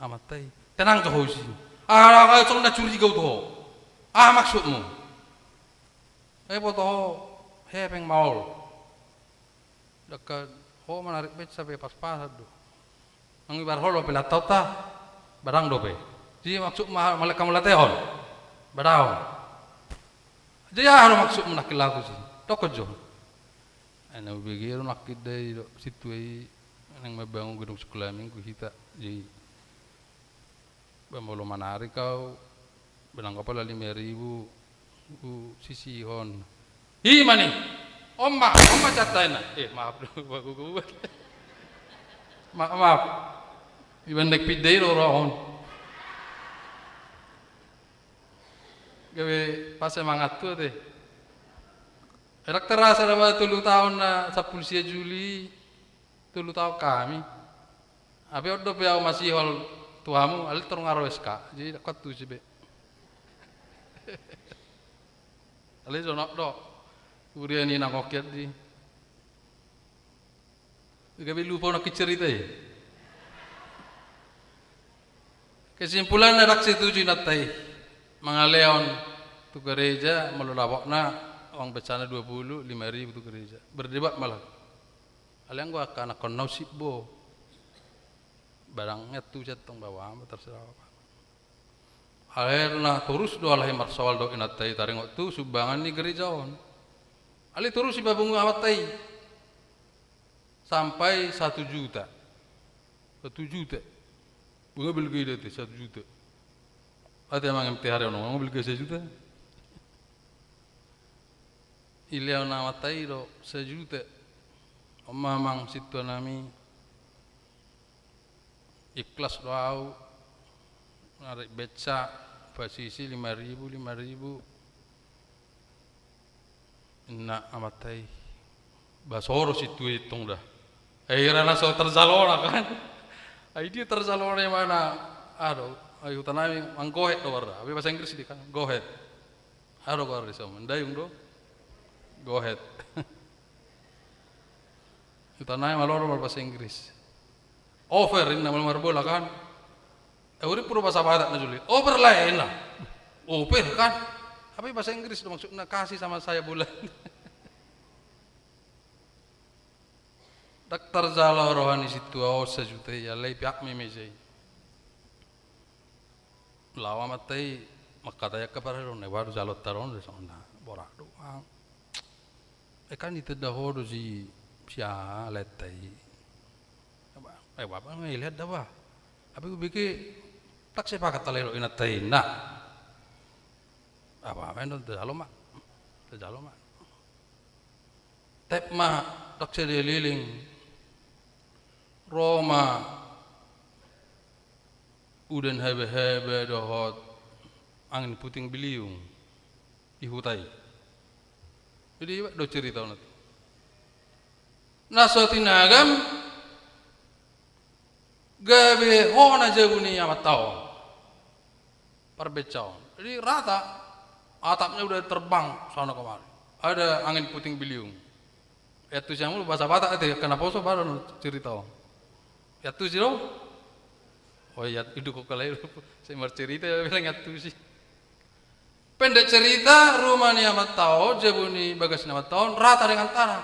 amanta i. Tenang jo ho disi. Ah, ah, ah, songon na curiga au tu ho. Aha maksudmu. Ai boto ho hepeng maol. Dangka ho manarik beca pe paspasan do. Mangibar ho dope lantaonta, ba dang dope. Jadi maksudmu aha, mangalean hamu latehon? Ba dang. Jadi aha do maksudmu nangkin laho tusi? Dokkon jo. Ai na hubege do nangkin da i do, situtu i, naeng mambangun gedung sikola minggu hita. Jadi ba molo manarik au, ba nang apala lima ribu, husisihon. I ma ni, on ma, on ma catta, ninna. Eh, maaf do, bagu-bagu. Maaf, maaf. Iban naik pinda i do roha on. Gabe pas semangat tu ate. Ndang terasa do ba tolu taon na sampulu sia Juli, tolu taon hami. Hape on dope au masihol tu hamu, alai tor nga ro S K, jadi ndang huantusi be. Alai songon do, huria ni nangkin i. Gabe lupa nangkin cerita i. Kesimpulanna ndang setuju inanta i. Mangalehon tu gereja, molo dapotna uang becana dua pulu, lima ribu tu gereja. Berdebat ma laho. Alai anggo angka anakkonna usip bo. Ba dang huantusi antong, ba aha ma terserah. Akhirna torus do alai marsoal dohot inanta i, taringot tu sumbangan ni gereja on. Alai torus dipapungu amanta i. Sampai satu juta. Satu juta. Boha belge i da ate satu juta. Ate amang M T H on, boha belge sajuta. Dilehon amanta i do sajuta. On ma amang sintuanami. Ikhlas do au. Narik beca, pasisi lima ribu, lima ribu. Ninna amanta i. Ba so ro sintua i tong da. Eh, hira na so tarjalona kan. Ai dia tarjalona i mana. Aduh, ai hutanami manggohet do goarna. Hape bahasa Inggris dia kan. Gohet. Aha do goar disi on, mandayung do? Gohet. Hutanami malo do marbahasa Inggris. Over ninna molo marbola kan. Eh, hurimpu do bahasa Batak na jolo i. Over lah ninna. Over kan. Hape bahasa Inggris do maksudna kasih sama saya bola. Ndang tarjalo roha ni sintua on sajuta i, alai pihak ma i meja i. Laho amanta i mangkatai angka parhalado, na i baru jalo taron do songon na borat do. Ai kan ditanda ho do si Sia lenta i. Aba, eh, bapa ngai lihat da ba. Tapi ubege tak sepakat talai lo inanta inna. Aba main do tajalo ma. Tajalo ma. Tep ma tak sede liling. Ro ma udan hebe-hebe dohot angin puting beliung di huta i. Jadi iba do cerita on. Na so tinagam gabe hona jabu ni amanta on. Parbenca on. Jadi rata atapnya udah terbang sana kemari. Ada angin puting beliung. Iantusi hamu bahasa Batak ate, angka na poso baru cerita on. Iantusi do? Oh iya, iduk kok kalai. Saya marcerita ya bilang iantusi. Pendek cerita, rumah ni amanta on, jabu ni bagas ni amanta on rata dengan tanah.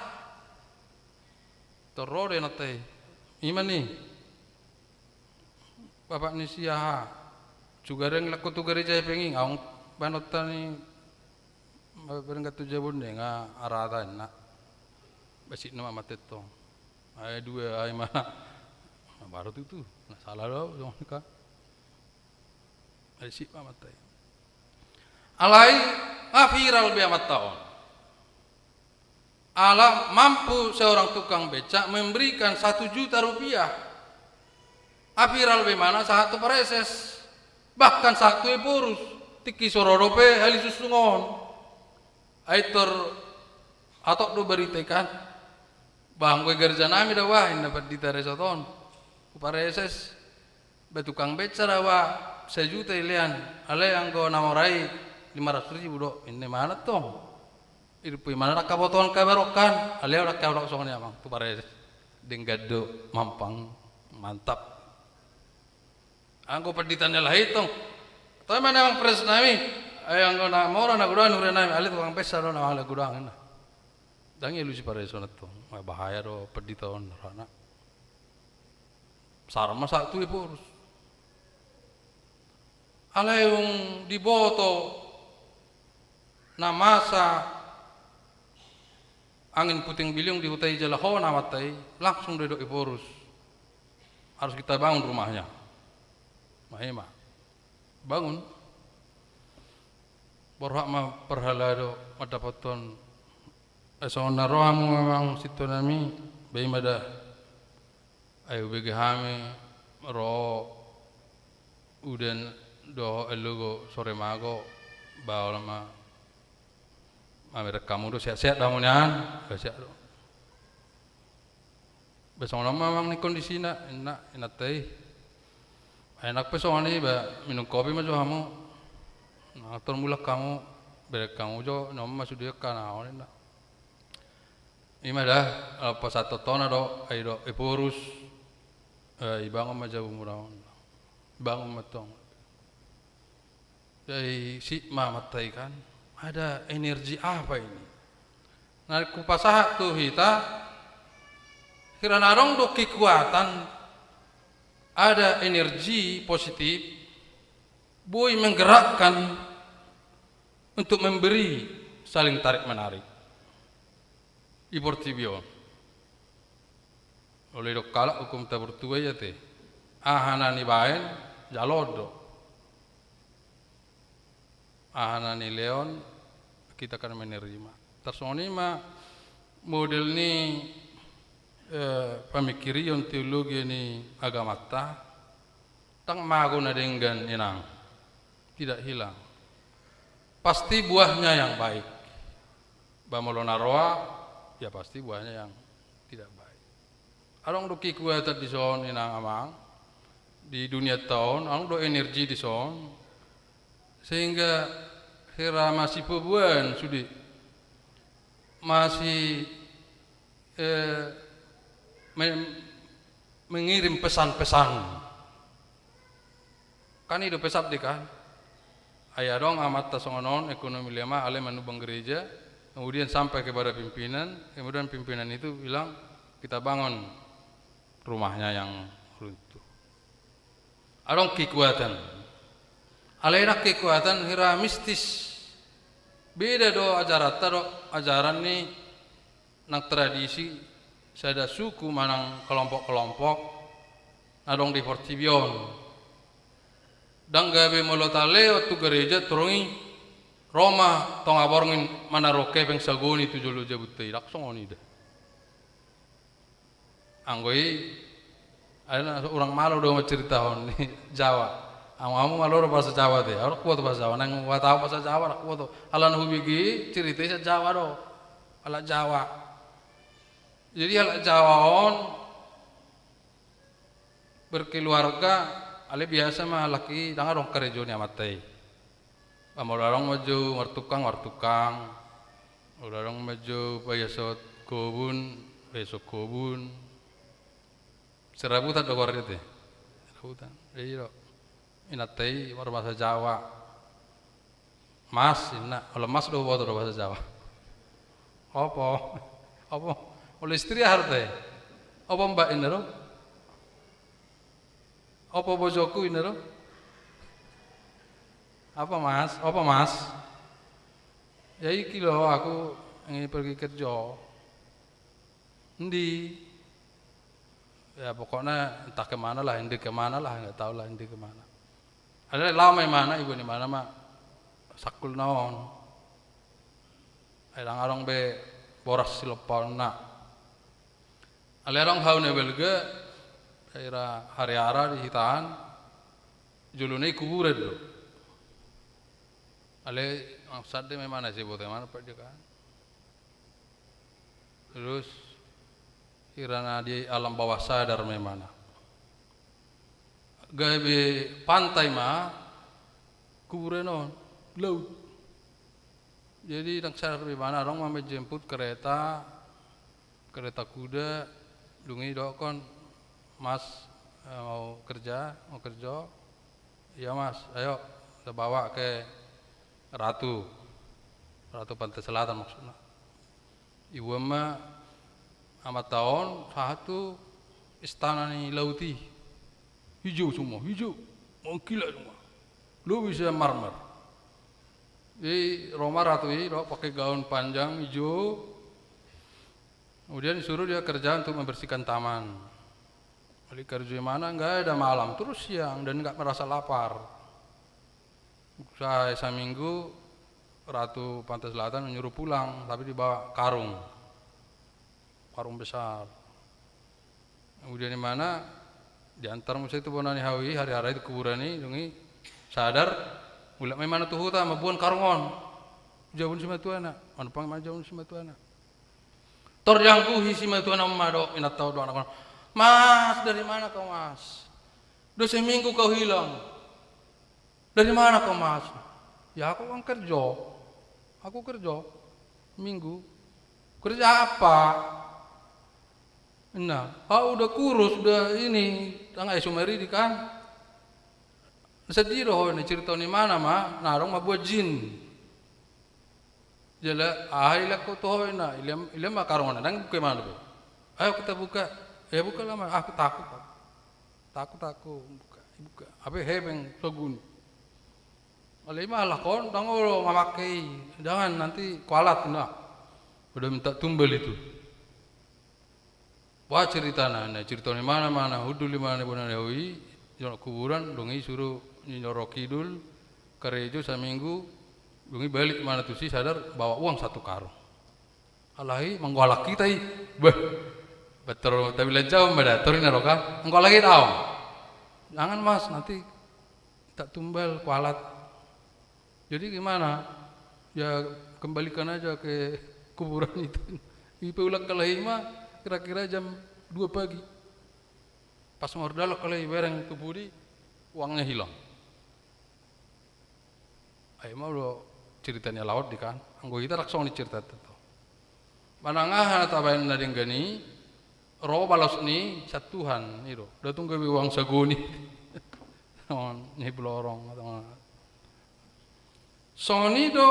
Tor ro do inanta i. Ima ni. Bapak ni si aha? Sugareng lakku tu gereja hepeng i, aung banonta ni berenggat tu jabu ni nga arata inna. Basik nama mate tong. Ai dua ai mana? Baru tutu. Na sala do dong ka. Ai sip amanta i. Alai nga viral be amanta on. Ala mampu seorang tukang becak memberikan satu juta rupiah. Nga viral be mana sahat tu Pareses. Bahkan sahat tu Ephorus. Tingki so ro dope halisusung on. Ai tor atok do barita i kan. Bah anggo i gareja nami da bah inna pandita resort on. Tu Pareses. Ba tukang beca da ba sajuta ilean, alai anggo na mora i lima ratus ribu do, inna imana tong. Irpu imana dang kabotohon kabar on kan, alai dang kabar on songon i amang, tu Pareses. Denggan do, mampang, mantap. Anggo pandita ni halak i tong. Toe ma na amang Pareses nami, ai anggo na mora na godang huria nami, alai tukang beca do na amang na godang inna. Dang i alusi Pareses on tong, bahaya do pandita on rana. Sahat ma sahat tu Ephorus. Alai dung diboto na masa angin puting beliung di huta i jala hona amanta i, langsung do didok Ephorus. Harus kita bangun rumahnya. Ima. Bangun. Borhat ma parhalado mandapothon. Ai songon na ro hamu amang sintonami, ba ima da. Ai hubege hami ro udan dohot allogo sore mago, ba olo ma mamereng hamu do, sehat-sehat do hamu nian, ba sehat do. Ba songon on ma amang ni kondisina, inna, inanta i. Ai nang pe songon i ba minum kopi ma jo hamu. Nang tor mulak hamu, bereng hamu jo, on ma sude angka na on inna. Ima da, pasahat tona do, ai do, Ephorus, eh, ibangun ma jabumuna on. Ibangun ma tong. Jadi sip ma amanta i kan, ada energi apa ini? Na hupasahat tu hita, hira na adong do kekuatan, ada energi positif, boi menggerakkan untuk memberi, saling tarik menarik. Di portibi on. Olo didok halak hukum taburtua i ate. Aha na nibaen, jalo do. Aha na nilehon, kita akan menerima. Tarsongon i ma model ni, eh, pamikirion teologi ni agamanta. Dang mago na denggan inang. Tidak hilang. Pasti buahnya yang baik. Ba molo na roa, ya pasti buahnya yang tidak baik. Adong do kekuatan dison inang amang, di dunianta on, adong do energi dison, sehingga hira masipaboan sude, masi, eh, me-, mengirim pesan-pesan. Kan i dope sabdi kan. Ai adong amanta songon on, ekonomi lemah, alai manubang gereja, kemudian sampai kepada pimpinan, kemudian pimpinan itu bilang, "Kita bangun rumahnya yang runtuh." Adong kekuatan. Alai dang kekuatan hira mistis. Beda do ajaranta do ajaran ni nang tradisi sada suku manang kelompok-kelompok na adong di portibi on. Ndang gabe molo talehon tu gareja torus i ro ma tonga borngin manaruhon hepeng sagoni tu jolo jabunta i, ndang songon i da. Anggo i, ai na urang malo do manceritahon di Jawa. Amu-amu malo do bahasa Jawa te, au ndang huboto bahasa Jawa, naeng huhatahon bahasa Jawa ndang huboto. Alana hubege cerita i sian Jawa do, halak Jawa. Jadi halak Jawa on berkeluarga, alai biasa ma halak i ndang adong karejo ni amanta i. Molo adong ma jo martukang, martukang. Molo adong ma jo paiason kobun, paiason kobun. Serabutan do goarna i te. Serabutan. Jadi do. Inanta i marbahasa Jawa. Mas, inna. Olo mas do huboto do bahasa Jawa. Opo? Opo? Olo istri aha do te? Opo mbak inna do? Opo bojoku inna do? Apa mas? Opo mas? Ya iki lo, aku ingin pergi kerja. Ndi? Ya pokokna entah kemana lah, ende kemana lah, nggak tahu lah ende kemana. Alai laho ma imana, iboan imana ma sangkul na on. Ai ndang adong be boras silompaonna. Alai adong hau na balga, daerah Hariara di hita an, jolona i kuburan do. Alai langsung sande ma imana, sai diboto imana pe dia kan. Terus hira na di alam bawah sadar ma imana. Gabe pantai ma kuburan on, laut. Jadi ndang sadar be imana, adong ma menjemput kereta, kereta kuda, dung i didokkon, mas, eh, mau kerja, mau kerja. Iya mas, ayo, kita bawa ke Ratu, Ratu Pantai Selatan maksudna. Iboan ma amanta on sahat tu istana ni laut i. Hijau semua, hijau, mengkilat semua. Lobi sian marmer. Jadi ro ma ratu i, ro pakai gaun panjang hijau. Kemudian disuruh dia kerja untuk membersihkan taman. Alai karejo imana, nggak ada malam, terus siang dan nggak merasa lapar. Sai saminggu Ratu Pantai Selatan nyuruh pulang, tapi dibawa karung. Karung besar. Kemudian imana diantar muse tu bona ni hau i, Hariara i tu kuburan i, dung i sadar, mulak ma imana tu huta, mamboan karung on. Jabu ni simatuana, manumpang imana jabu ni simatuana. Tor diangkuhi simatuana on ma dohot inanta on dohot anakna on. Mas, dari mana kau mas? Udah seminggu kau hilang. Dari mana kau mas? Ya aku kan kerja. Aku kerja. Minggu. Kerja apa? Nah, kau udah kurus, udah ini, tangan isu meridi kan. Sedih do ho, ini cerita ni mana ma, na adong ma buat jin. Jala aha ilehon tu ho inna, ilehon ma karung on, ndang dibuka imana dope. Ayo kita buka. Ya buka lah ma, aku takut. Takut aku buka, buka. Apa hepeng sagoni. Alai ima halak on ndang olo mamake i, jangan nanti kualat inna. Udah minta tumbal itu. Bah ceritana, na cerita ni imana ma, hundul imana ni bona ni hau i, jonok kuburan, dung i suruh ninna ro kidul, karejo saminggu, dung i balik imana tusi sadar, bawa uang satu karung. Alai manggoalak hita i, bah, bator tabilang jauh ma da, tor inna ro kan, manggoalak hita au. Jangan mas, nanti tak tumbal, kualat. Jadi gimana? Ya kembalikan aja ke kuburan itu. Dipaulak halak i ma kira-kira jam dua pagi. Pas mardalok halak i bereng tu pudi, uangnya hilang. Ai ima do cerita ni halak on di kan. Anggo hita ndang songon i cerita tu. Manang aha na tabaen na denggan i, ro balos ni sian Tuhan i do. Nda tung gabe uang sagoni. Songon Nyai Blorong. Songon i do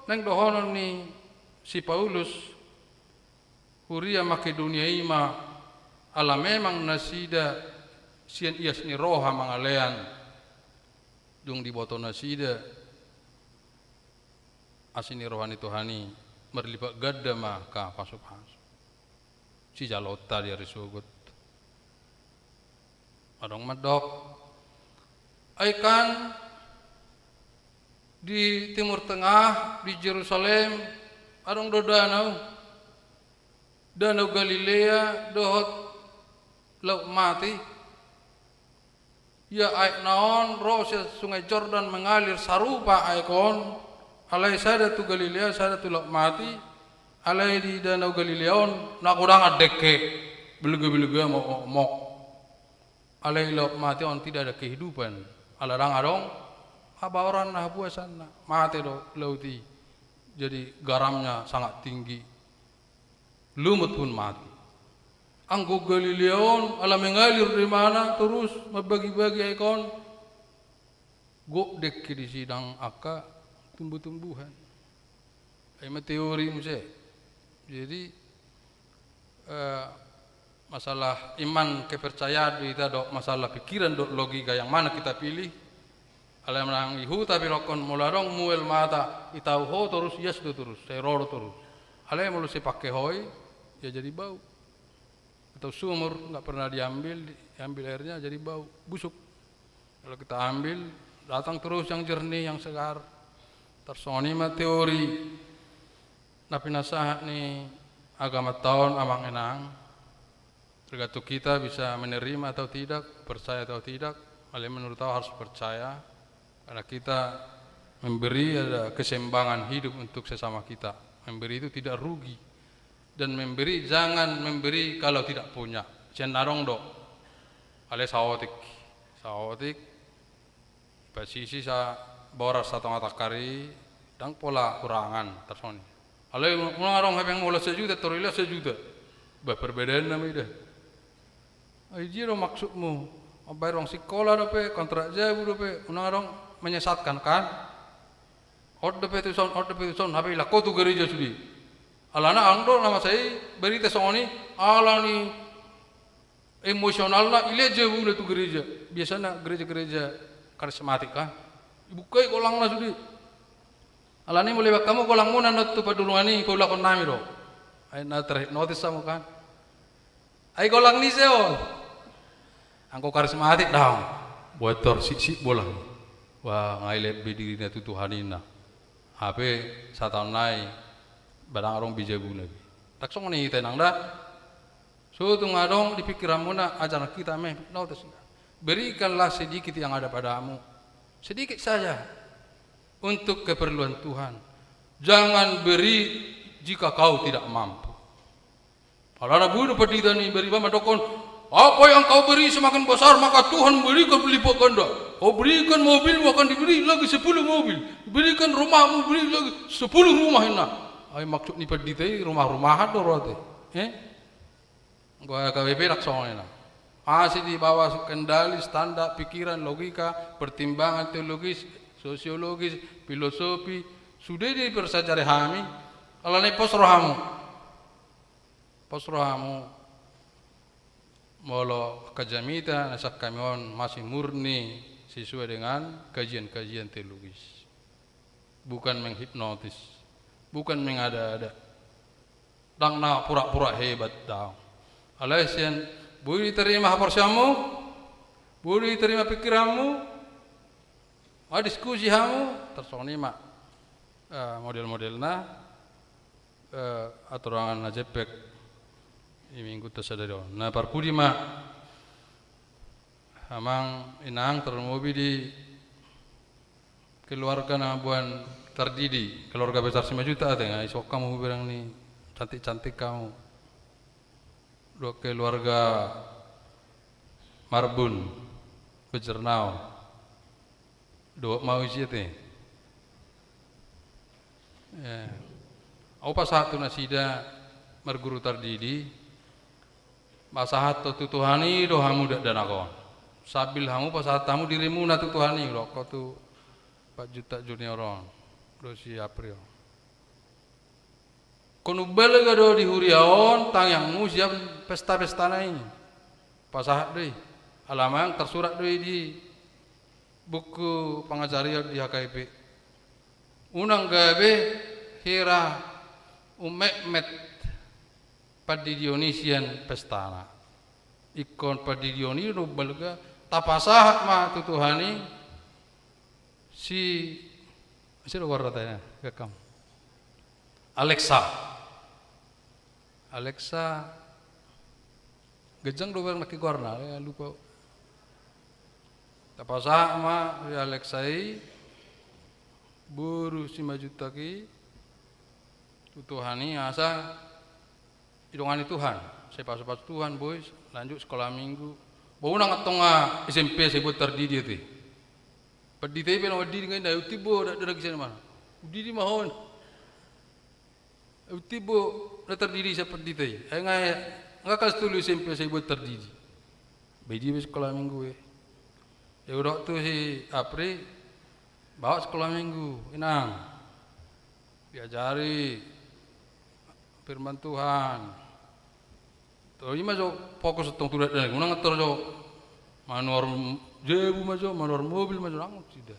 naeng dohonon ni si Paulus, huria Makedonia i ma, ala memang nasida sian ias ni roha mangalean, dung diboto nasida asi ni roha ni Tuhan i, marlipat ganda ma angka pasupasu. sijaloonta di ari sogot. Adong mandok, ai kan di Timur Tengah, di Jerusalem, adong do danau, Danau Galilea dohot Laut Mati. Ia aekna on ro sian Sungai Jordan mengalir, sarupa aek on, alai sada tu Galilea, sada tu Laut Mati. Alai di Danau Galilea on na godang andengke, belega-belega, mokmok. Alai Laut Mati on tidak ada kehidupan, ala ndang adong habaoran, na habuasanna, mate do laut i. Jadi garamnya sangat tinggi. Lumut pun mati. Anggo Galilea on ala mengalir do imana torus, mambagi-bagi aek on, gok dengke disi, ndang angka tumbuh-tumbuhan. Ai ma teori muse. Jadi, eh, masalah iman, kepercayaan do ita, dohot masalah pikiran dohot logika, yang mana kita pilih? Alai manang i huta pe dohonon, molo adong mual mata, itau ho torus, ias do torus, sai ro do torus. Alai molo sai pake ho i, ya jadi bau. Atau sumur nggak pernah diambil, diambil airnya jadi bau, busuk. Kalau kita ambil, datang terus yang jernih, yang segar. Tarsongon i ma teori na pinasahat ni agamanta on, amang inang. Tergantung kita bisa menerima atau tidak, percaya atau tidak. Alai menurut au harus percaya, karena kita memberi ada keseimbangan hidup untuk sesama kita. Memberi itu tidak rugi. Dan memberi, jangan memberi kalau tidak punya. Sian na adong do. Alai saotik. Saotik. Pasisi sa boras satonga tangkar i, ndang pola hurangan, tarsongon i. Alai unang adong hepeng, molo sajuta, tor ila sajuta. Bah, perbedaanna ma i da. Ai dia do maksudmu? Mambayar uang sikola dope, kontrak jabu dope, unang adong menyesatkan, kan? On dope tu son, on dope tu son, hape ilak ho tu gereja sude. Alana adong do na masa i berita songon i, alani emosionalna, ilehon jabuna tu gereja. Biasana gereja-gereja karismatik, kan? Dibuka i golangna sude. Alani molo ibaen hamu golangmuna na tu padulungan i, paulakon nami do. Ai na terhipnotis hamu, kan? Ai golang ni ise on? Anggo karismatik, daong. Buat tor sipsip bolang. Wah, nga ilehon be dirina tu Tuhan, ninna. Hape sataon nai, ba ndang adong be jabuna be. Ndang songon i hita, inang, da. So tung adong di pikiranmuna ajaran kita menghipnotis. Berikanlah sedikit yang ada padamu. Sedikit saja. Untuk keperluan Tuhan. Jangan beri jika kau tidak mampu. Alana boi do pandita ni bariba mandokkon, apa yang kau beri semakin besar, maka Tuhan berikan berlipat ganda. Kau berikan mobilmu, akan diberi lagi sepuluh mobil. Berikan rumahmu, beri lagi sepuluh rumah, inna. Ai maksud ni pandita i rumah-rumahan do ro ate. Eh? Anggo H K B P ndang songon i, inang. Masih di bawah kendali standar pikiran, logika, pertimbangan teologis, sosiologis, filosofi, sude dipersajari hami, alani pos rohamu. Pos rohamu, molo angka jamita na sian hami on masih murni sesuai dengan kajian-kajian teologis. Bukan menghipnotis, bukan mengada-ada. Ndang na pura-pura hebat, daong. Alai sian, boi diterima haporseaonmu, boi diterima pikiranmu, ma diskusi hamu, tarsongon i ma, eh, model-modelna, eh, aturangan na jempek di minggunta sadari on. Na parpudi ma, amang inang, tarlumobi di keluarga na mamboan Tardidi, keluarga besar Simanjuntak ate, nga ison hamu hubereng ni cantik-cantik hamu. Dohot keluarga Marbun, Bejernao. Dohot ma au isi ate. Eh, au pasahat tu nasida marguru Tardidi, pasahat tu Tuhan i do hamu dakdanak on. Sambil hamu pasahat hamu dirimuna tu Tuhan i, dohot ho tu Pak Juntak junior on, dohot si Apri on. Ingkon umbalga do di huria on tangiangmu sian pesta-pestana i. Pasahat do i. Ala amang tarsurat do i di buku pangajarion di H K I P. Unang gabe hira umetmet. pandidion i sian pestana. Ingkon pandidion i do balga, tapasahat ma tu Tuhan i si, si do warna tanya, rekam. Alexa. Alexa, ganjang do barang nangkin goarna, eh, lupa. Tapasahat ma si Alexa i, boru Simanjuntak i, tu Tuhan i, asa didongani Tuhan, sai pasu-pasu Tuhan, bois, lanjut sekolah minggu. Boi unang antong S M P, sai buat tardidi ate. Pandita i pe na mandidi ngai na, uti bo, dak, dak, dak, dak, mana? Udidi ma ho. Uti bo na tardidi sian pandita i. Ai nga, nga kelas tolu S M P sai buat tardidi. Bai dia be sekolah minggu e. Ia hudok tu si Apri, bawa sekolah minggu, inang. Diajari firman Tuhan. Tolu i ma jo fokus antong tu dakdanak, unang antong jo manuhor jabu ma jo, manuhor mobil ma jo, nang sida.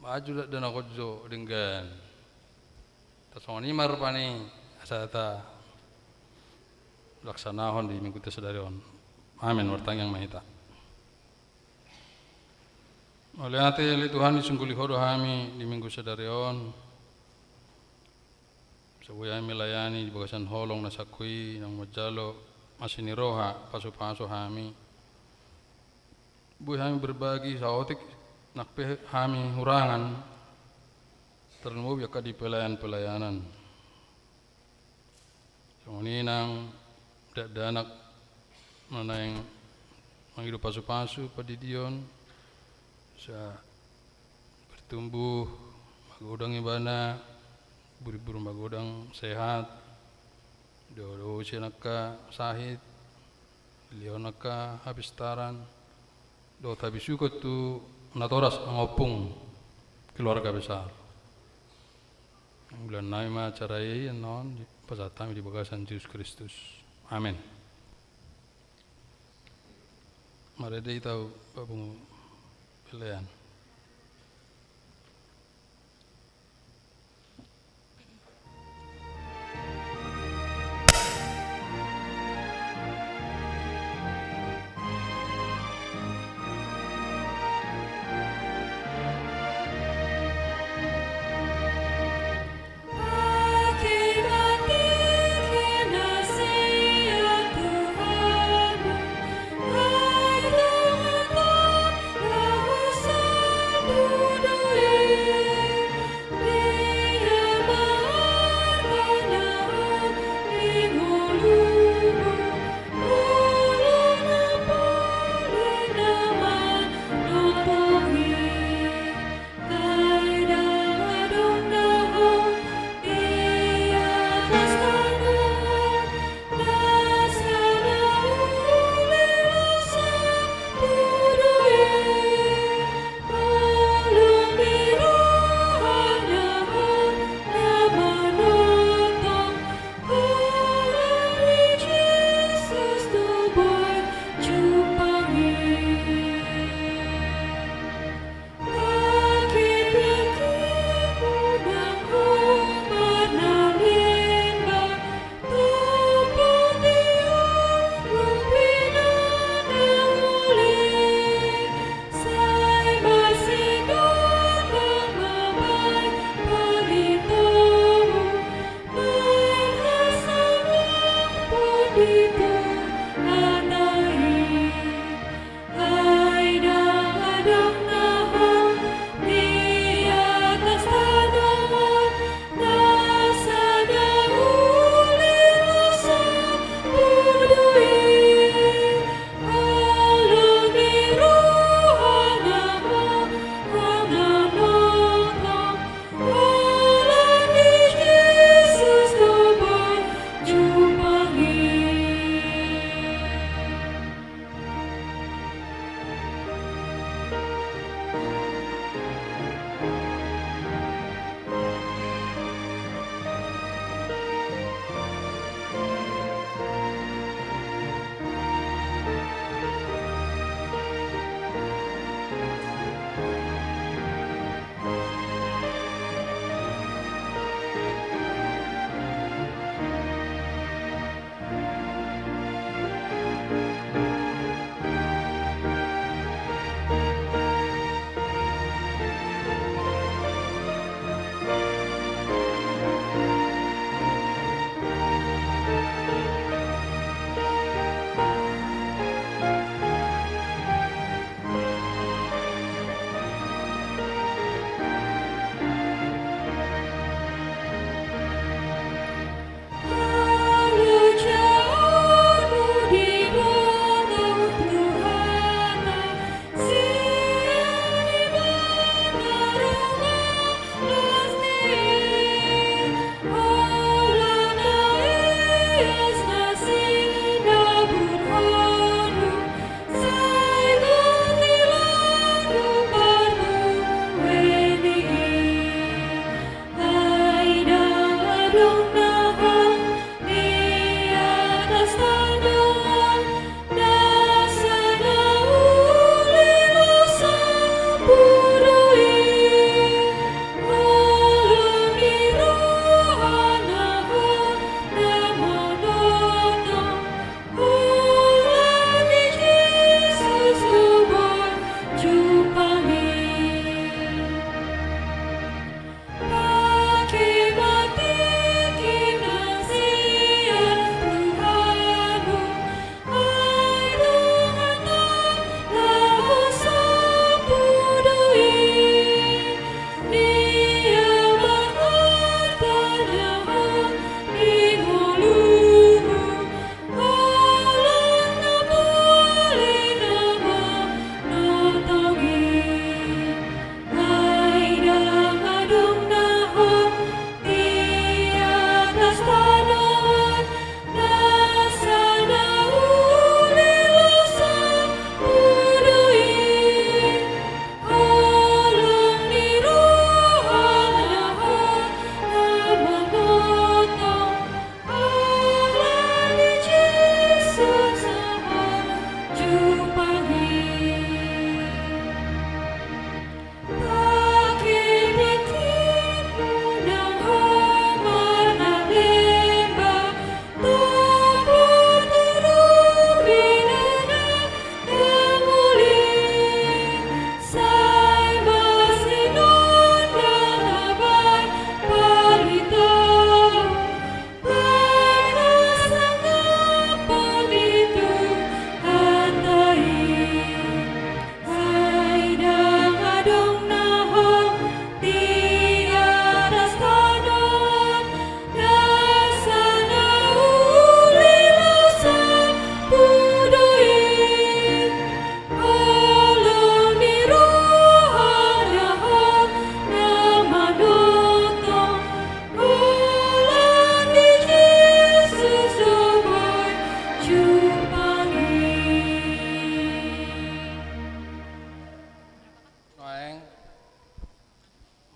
Maju dakdanak on jo denggan. Tarsongon i ma rupani asa talaksanahon di mingguta sadari on. Amen. Martangiang ma hita. Mauliate ale Tuhan, disungguli Ho do hami di minggu sadari on. Asa boi hami melayani di bagasan holong na sangko i, naung manjalo asi ni roha, pasu-pasu hami. Boi hami berbagi saotik, nang pe hami hurangan, tarlumobi angka di pelayan-pelayanan. Songon i nang dakdanak na naeng mangido pasu-pasu pandidion, asa bertumbuh magodang ibana, buribur magodang sehat, do, do sian angka sahit, dilehon angka hapistaran, dohot habisuhon tu natoras mangompung keluarga besar. Ulaon nami ma acara i annon, pasahat hami di bagasan Jesus Kristus. Amen. Marende hita, Pak Pungu Pelean.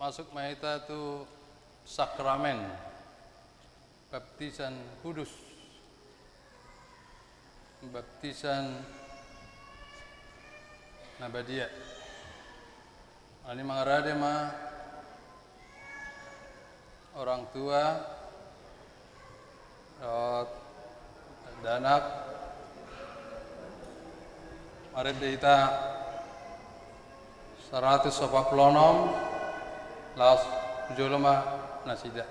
Masuk ma hita tu sakramen baptisan kudus, baptisan na badia. Alani mangarade ma orang tua dohot dakdanak. Marende hita saratus opat pulu onom, laos tu jolo ma nasida.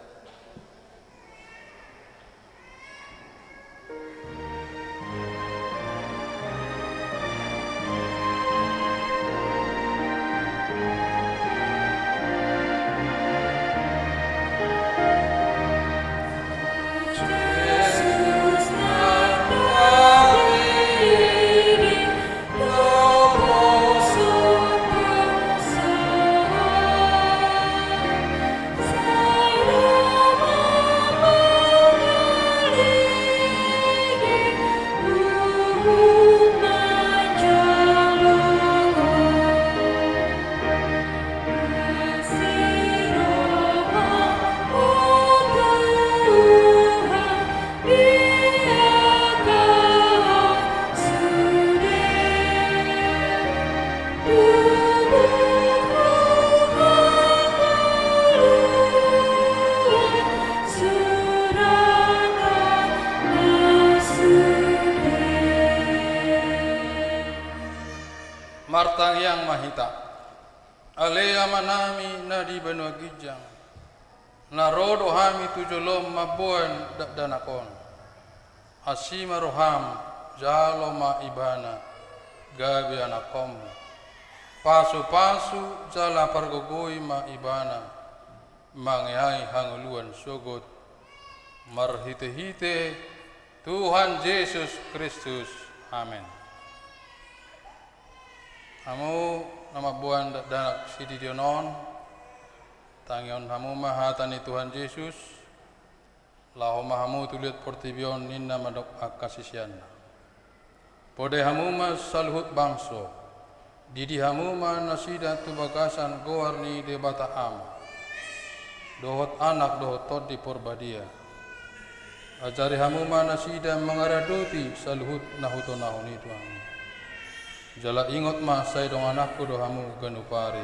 Martangiang ma hita. Ale Amanami na di banua ginjang, na ro do hami tu jolom mamboan dakdanak on. Asi ma roham, jalo ma ibana, gabe anakkonmu. Pasupasu jala pargogoi ma ibana, mangeahi hangoluan sogot, marhitehite Tuhan Jesus Kristus. Amen. Hamu na mamboan dakdanak sididion on, tangihon hamu ma hata ni Tuhan Jesus, laho ma hamu tu liat portibi on, ninna mandok angka siseanna. Podai hamu ma saluhut bangso, didi hamu ma nasida tu bagasan goar ni Debata Ama, dohot Anak dohot Tondi Porbadia. Ajari hamu ma nasida mangaradoti saluhut na hutonahon i tu hami. Jala ingot ma, sai dongananku do hamu ganup ari,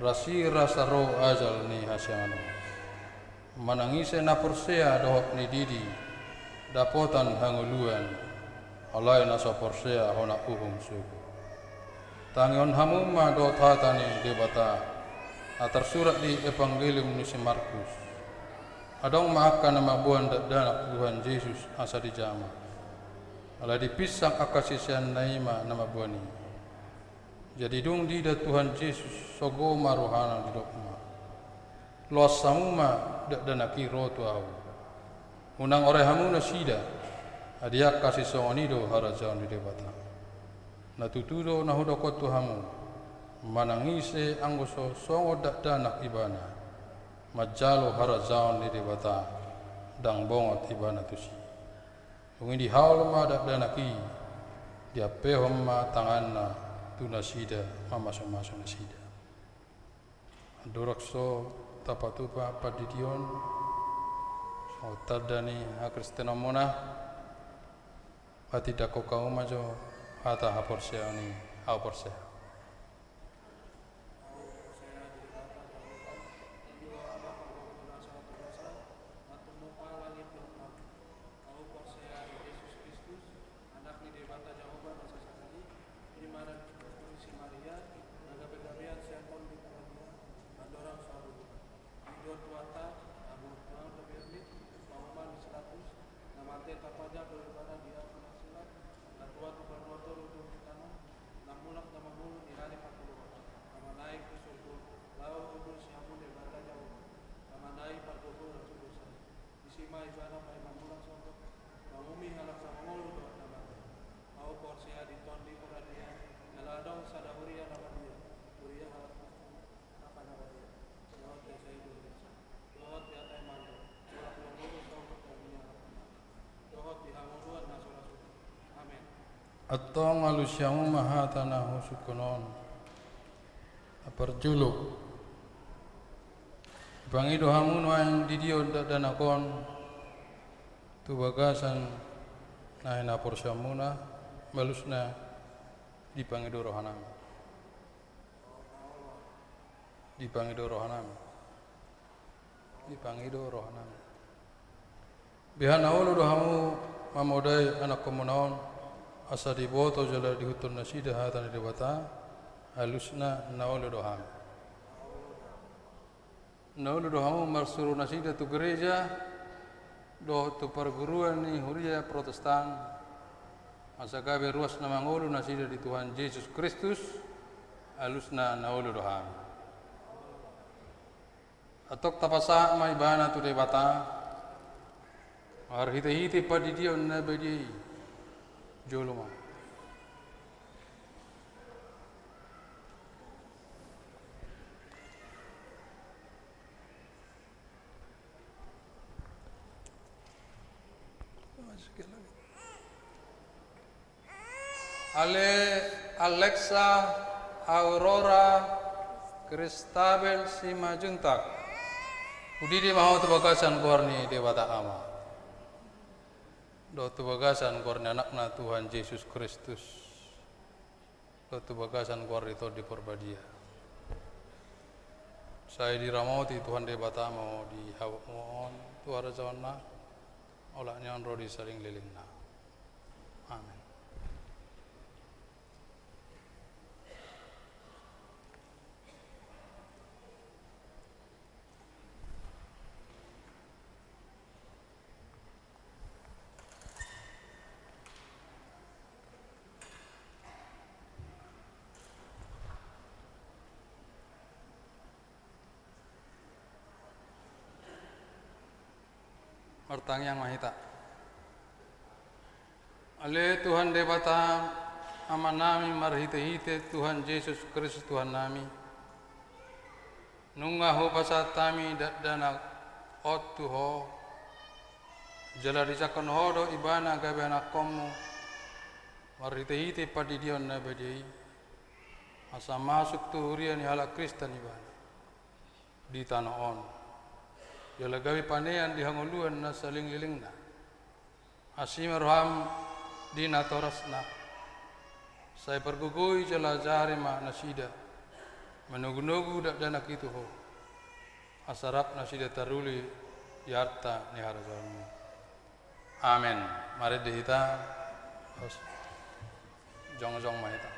rasirasa ro ajal ni hasiangan on. Manang ise na porsea dohot nididi, dapotan hangoluan, alai na so porsea hona uhum sogot. Tangihon hamu ma dohot hata ni Debata, na tarsurat di Evangelium ni si Markus. Adong ma angka na mamboan dakdanak Tuhan Jesus asa dijama. Alai dipinsang angka siseanna i ma na mamboan i. Jadi dung diida Tuhan Jesus, sogo ma rohana, didok ma: Loas hamu ma, dakdanak i ro tu ahu. Unang orai hamu nasida, adi angka sisongon i do harajaon ni Debata. Na tutu do na hudok on tu hamu, manang ise anggo so songon dakdanak ibana, manjalo harajaon ni Debata, ndang bongot ibana tusi. Dung i dihaol ma dakdanak i, diampehon ma tanganna tu nasida mamasumasu nasida. Andorang so tapatupa pandidion, songon tanda ni hakristenonmuna, patindangkon hamu ma jo hata haporseaon i: Ahu porsea. Ahu porsea di Jesus Kristus, Anak ni Debata Jahowa na sasada i, i ma na dipatupa si Maria, na gabegabean sian Tondi Porbadia, mandorang so habujuan. Didok Tuhanta, na burju ma topirni, pauma ni si Pilatus, na mate tarpajal do ibana di aek na silat, na tua tu banua toru tu tano, na mulak na mangolu di ari patoluhon, na manaek tu surgo, laho hundul sian hamu Debata Jahowa, na mandahi pargogoi dosa. Disi ma ibana paima mulak sogot, manguhumi halak na mangolu dohot na mate. Ahu porsea di Tondi Porbadia, jala adong sada huria na badia, huria halak Kristen, angka na badia, dohot di hasahit ni dosa, dohot di hata imandor, mulak mangolu sogot di hangoluan na so ra suda. Amen. Antong alusi hamu ma hata na husungkun on. Parjolo, Dipangido hamu nuaeng didion dakdanak on tu bagasan na hinaporseaonmuna, alusna dipangido rohanami. Dipangido rohanami. Dipangido rohanami. Beha na olo do hamu mamodai anakkonmuna on, asa diboto jala diihuthon nasida hata ni Debata, alusna na olo do hami. Na olo do hamu marsuru nasida tu gereja dohot tu parguruan ni huria Protestan, asa gabe ruas na mangolu nasida di Tuhan Jesus Kristus, alusna na olo do hami. Antong tapasahat ma ibana tu Debata, marhitehite pandidion na badia i. Jolo ma. Ale Alexa Aurora Kristabel Simanjuntak, hudidi ma ho tu bagasan goar ni Debata Ama dohot tu bagasan goar ni Anakna Tuhan Jesus Kristus dohot tu bagasan goar ni Tondi Parbadia. Sai diramoti Tuhan Debata ma ho di habotmu on tu harajaonna, olat ni on ro di salelenglelengna. Amen. Martangiang ma hita. Ale Tuhan Debata, Amanami, marhitehite Tuhan Jesus Kristus Tuhannami, nunga hupasahat hami dakdanak on tu Ho, jala dijangkon Ho do ibana gabe anakkonmu, marhitehite pandidion na badia i, asa masuk tu huria ni halak Kristen ibana di tano on, jala gabe panean di hangoluan na salelenglelengna. Asi ma roham di natorasna, sai pargogoi jala ajari ma nasida manogunogu dakdanak i tu Ho, asa rap nasida taruli di arta ni harajaonmu. Amen. Marende hita, jongjong ma hita.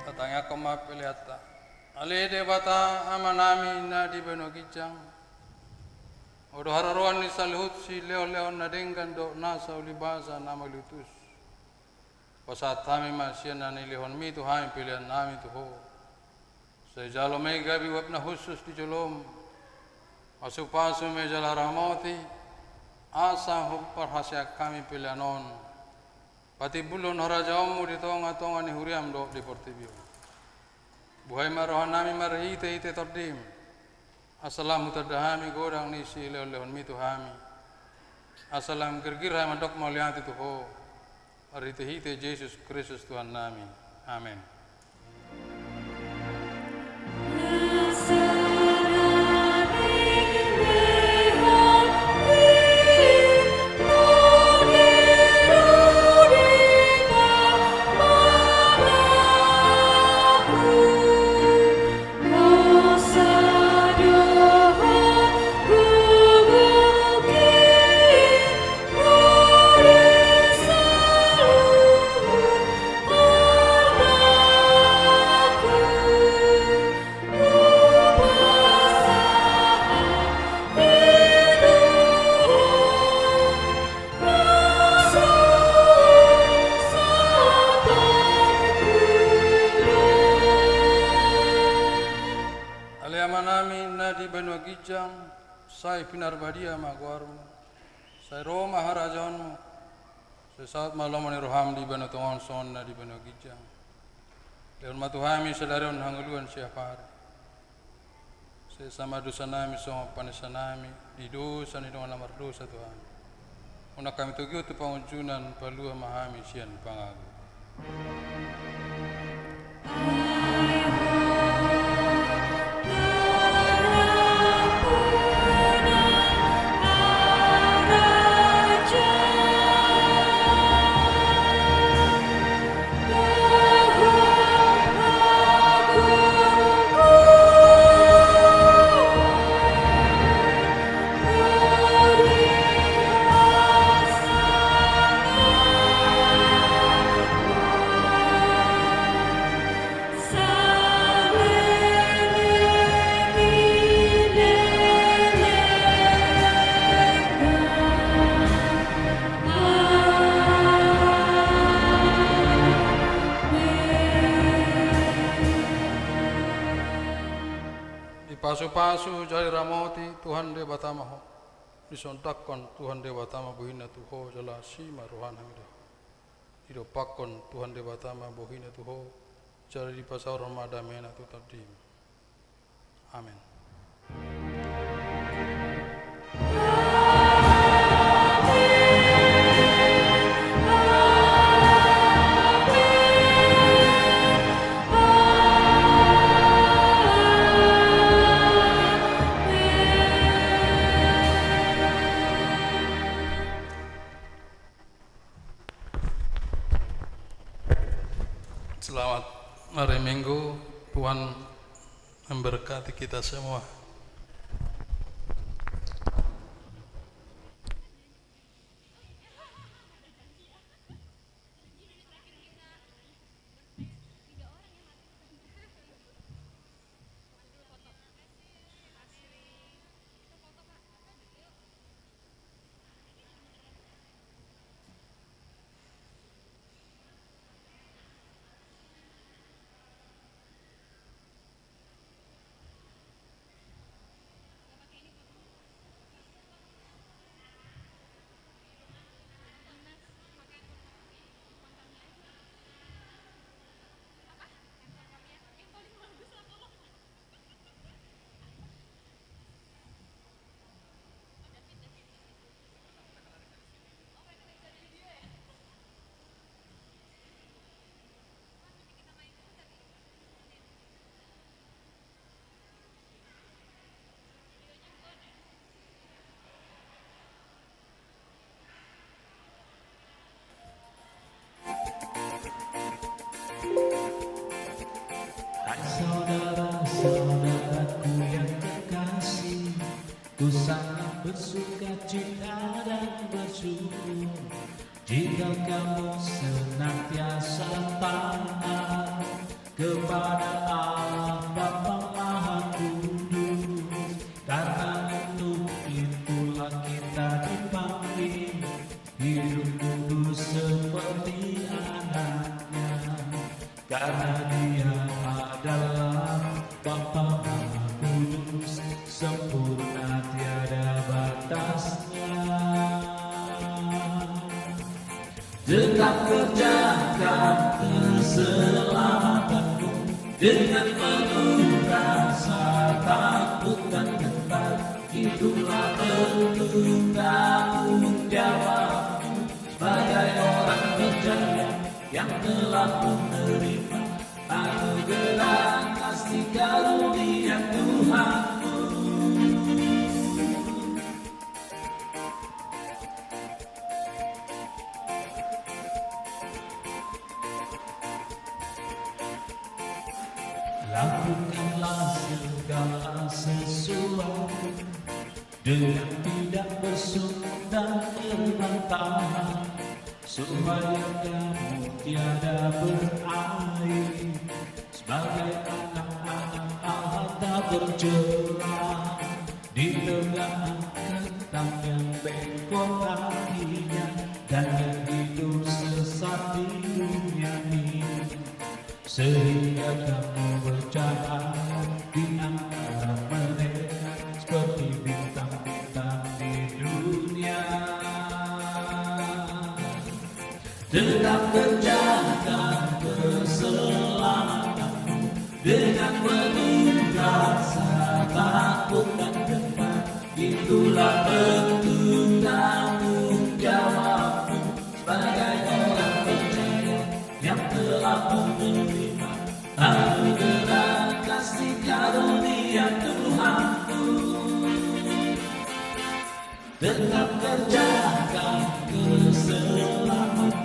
Tatangianghon ma peleanta. Ale Debata Amanami na di banua ginjang, Ho do haroroan ni saluhut silehonlehon na denggan dohot nasa ulibasa na mauliutus. Pasahat hami ma sian na nilehonmi tu hami peleannami tu Ho. Sai jalo ma i gabe uap na hushus di jolom, pasupasu ma i jala ramoti, asa huparhaseang hami pelean on patimbulhon harajaonmu di tongatonga ni huriam dohot di portibi on. Buhai ma rohanami marhitehite Tondim, asa lam hutanda hami godang ni silehonlehonmi tu hami, asa lam girgir hami mandok mauliate tu Ho, marhitehite Jesus Kristus Tuhannami. Amen. Sai pinarbadia ma goarmu. Sai ro ma harajaonmu. Sai saut ma lomo ni roham di banua tonga on songon na di banua ginjang. Lehon ma tu hami sadari on hangoluan siapari. Sesa ma dosanami songon panesanami di dosa ni dongan na mardosa tu hami. Unang hami togihon tu pangunjunan, palua ma hami sian pangago. Dipasupasu jala diramoti Tuhan Debata ma ho. Disondangkon Tuhan Debata ma bohina tu ho jala asi ma rohana mida. Didompakkon Tuhan Debata ma bohina tu ho jala dipasaorhon ma damena tu tondim. Amen. Selamat hari Minggu, Tuhan memberkati kita semua. Hai saudara-saudaraku yang terkasih, ku sangat bersuka cita dan bersyukur jika kamu senantiasa taat kepada Allah Bapa Maha Kudus. Karena untuk itulah kita dipanggil hidup kudus seperti anaknya. Karena Dia adalah Bapa Maha Kudus, sempurna tiada batasnya. Tetap kerjakan keselamatanmu dengan penuh rasa takut dan gentar. Itulah bentuk tanggung jawabmu sebagai orang percaya yang telah menerima anugerah kasih karunia Tuhanmu. Lakukanlah segala sesuatu dengan tidak bersungut dan berbantahan, supaya kamu tiada beraib sebagai anak-anak Allah tak tercela di tengah angkatan yang bengkok hatinya dan yang hidup sesat di dunia ini. Sehingga kamu bercahaya di antara mereka seperti bintang di Tetap kerjakan keselamatanmu dengan penuh rasa takut dan gentar. Itulah bentuk tanggung jawabmu sebagai orang percaya yang telah menerima anugerah kasih karunia Tuhanku. Tetap kerjakan keselamatanmu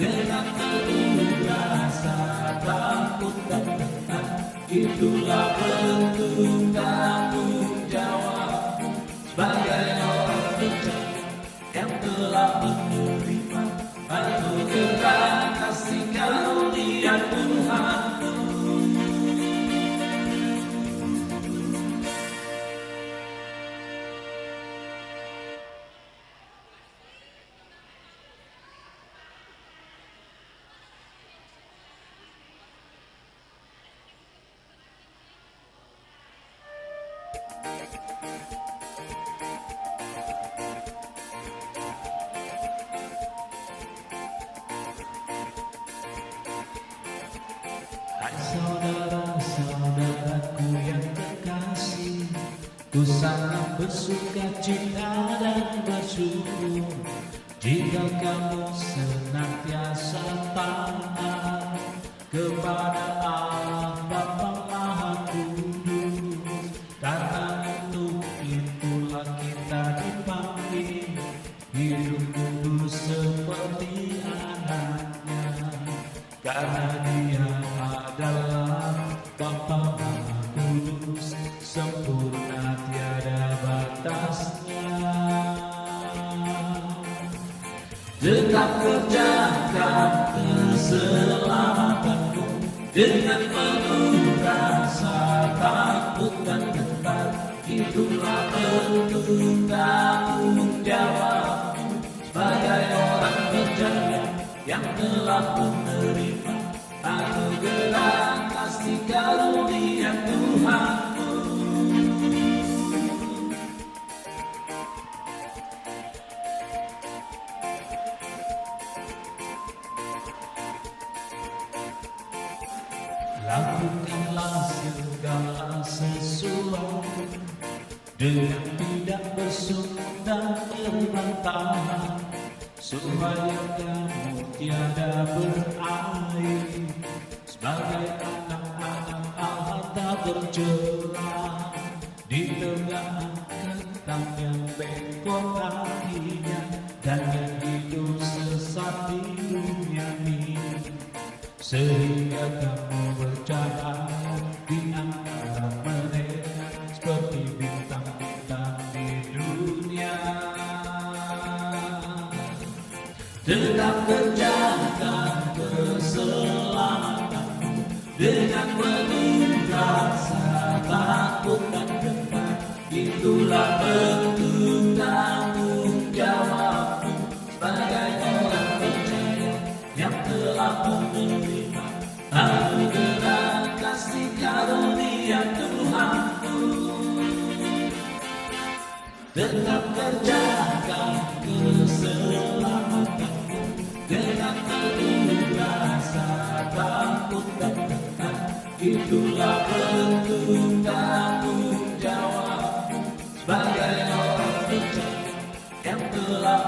dengan penuh rasa takut dan tenang. Itulah bentuk tanggung jawabmu sebagai orang percaya yang telah menerima anugerah kasih karunia Tuhanku. Hai saudara-saudaraku yang terkasih, ku sangat bersuka cita dan bersyukur jika kamu senantiasa taat kepada Allah Bapa Maha Kudus. Karena untuk itulah kita dipanggil hidup kudus seperti anaknya. Karena Dia adalah Bapa Maha Kudus, sempurna tiada batasnya. Tetap kerjakan keselamatanmu dengan penuh rasa takut dan gentar. Itulah bentuk tanggung jawabmu sebagai orang percaya yang telah menerima anugerah kasih karunia Tuhanku. Lakukanlah segala sesuatu dengan tidak bersungut dan berbantahan, supaya kamu tiada beraib. Sebagai anak-anak Allah tak tercela, ditegakkan tang yang bengkok kakinya, dan yang hidup sesat di dunia ini. Sehingga kamu bercahaya di antara mereka seperti bintang-bintang di dunia. Tetap kerjakan keselamatanmu dengan penuh rasa takut dan gentar. Itulah bentuk tanggung jawabmu sebagai orang percaya yang telah menerima anugerah kasih karunia Tuhanku. Tetap kerjakan keselamatanmu dengan penuh rasa takut dan tenang. Itulah bentuk tanggung jawabmu sebagai orang percaya yang telah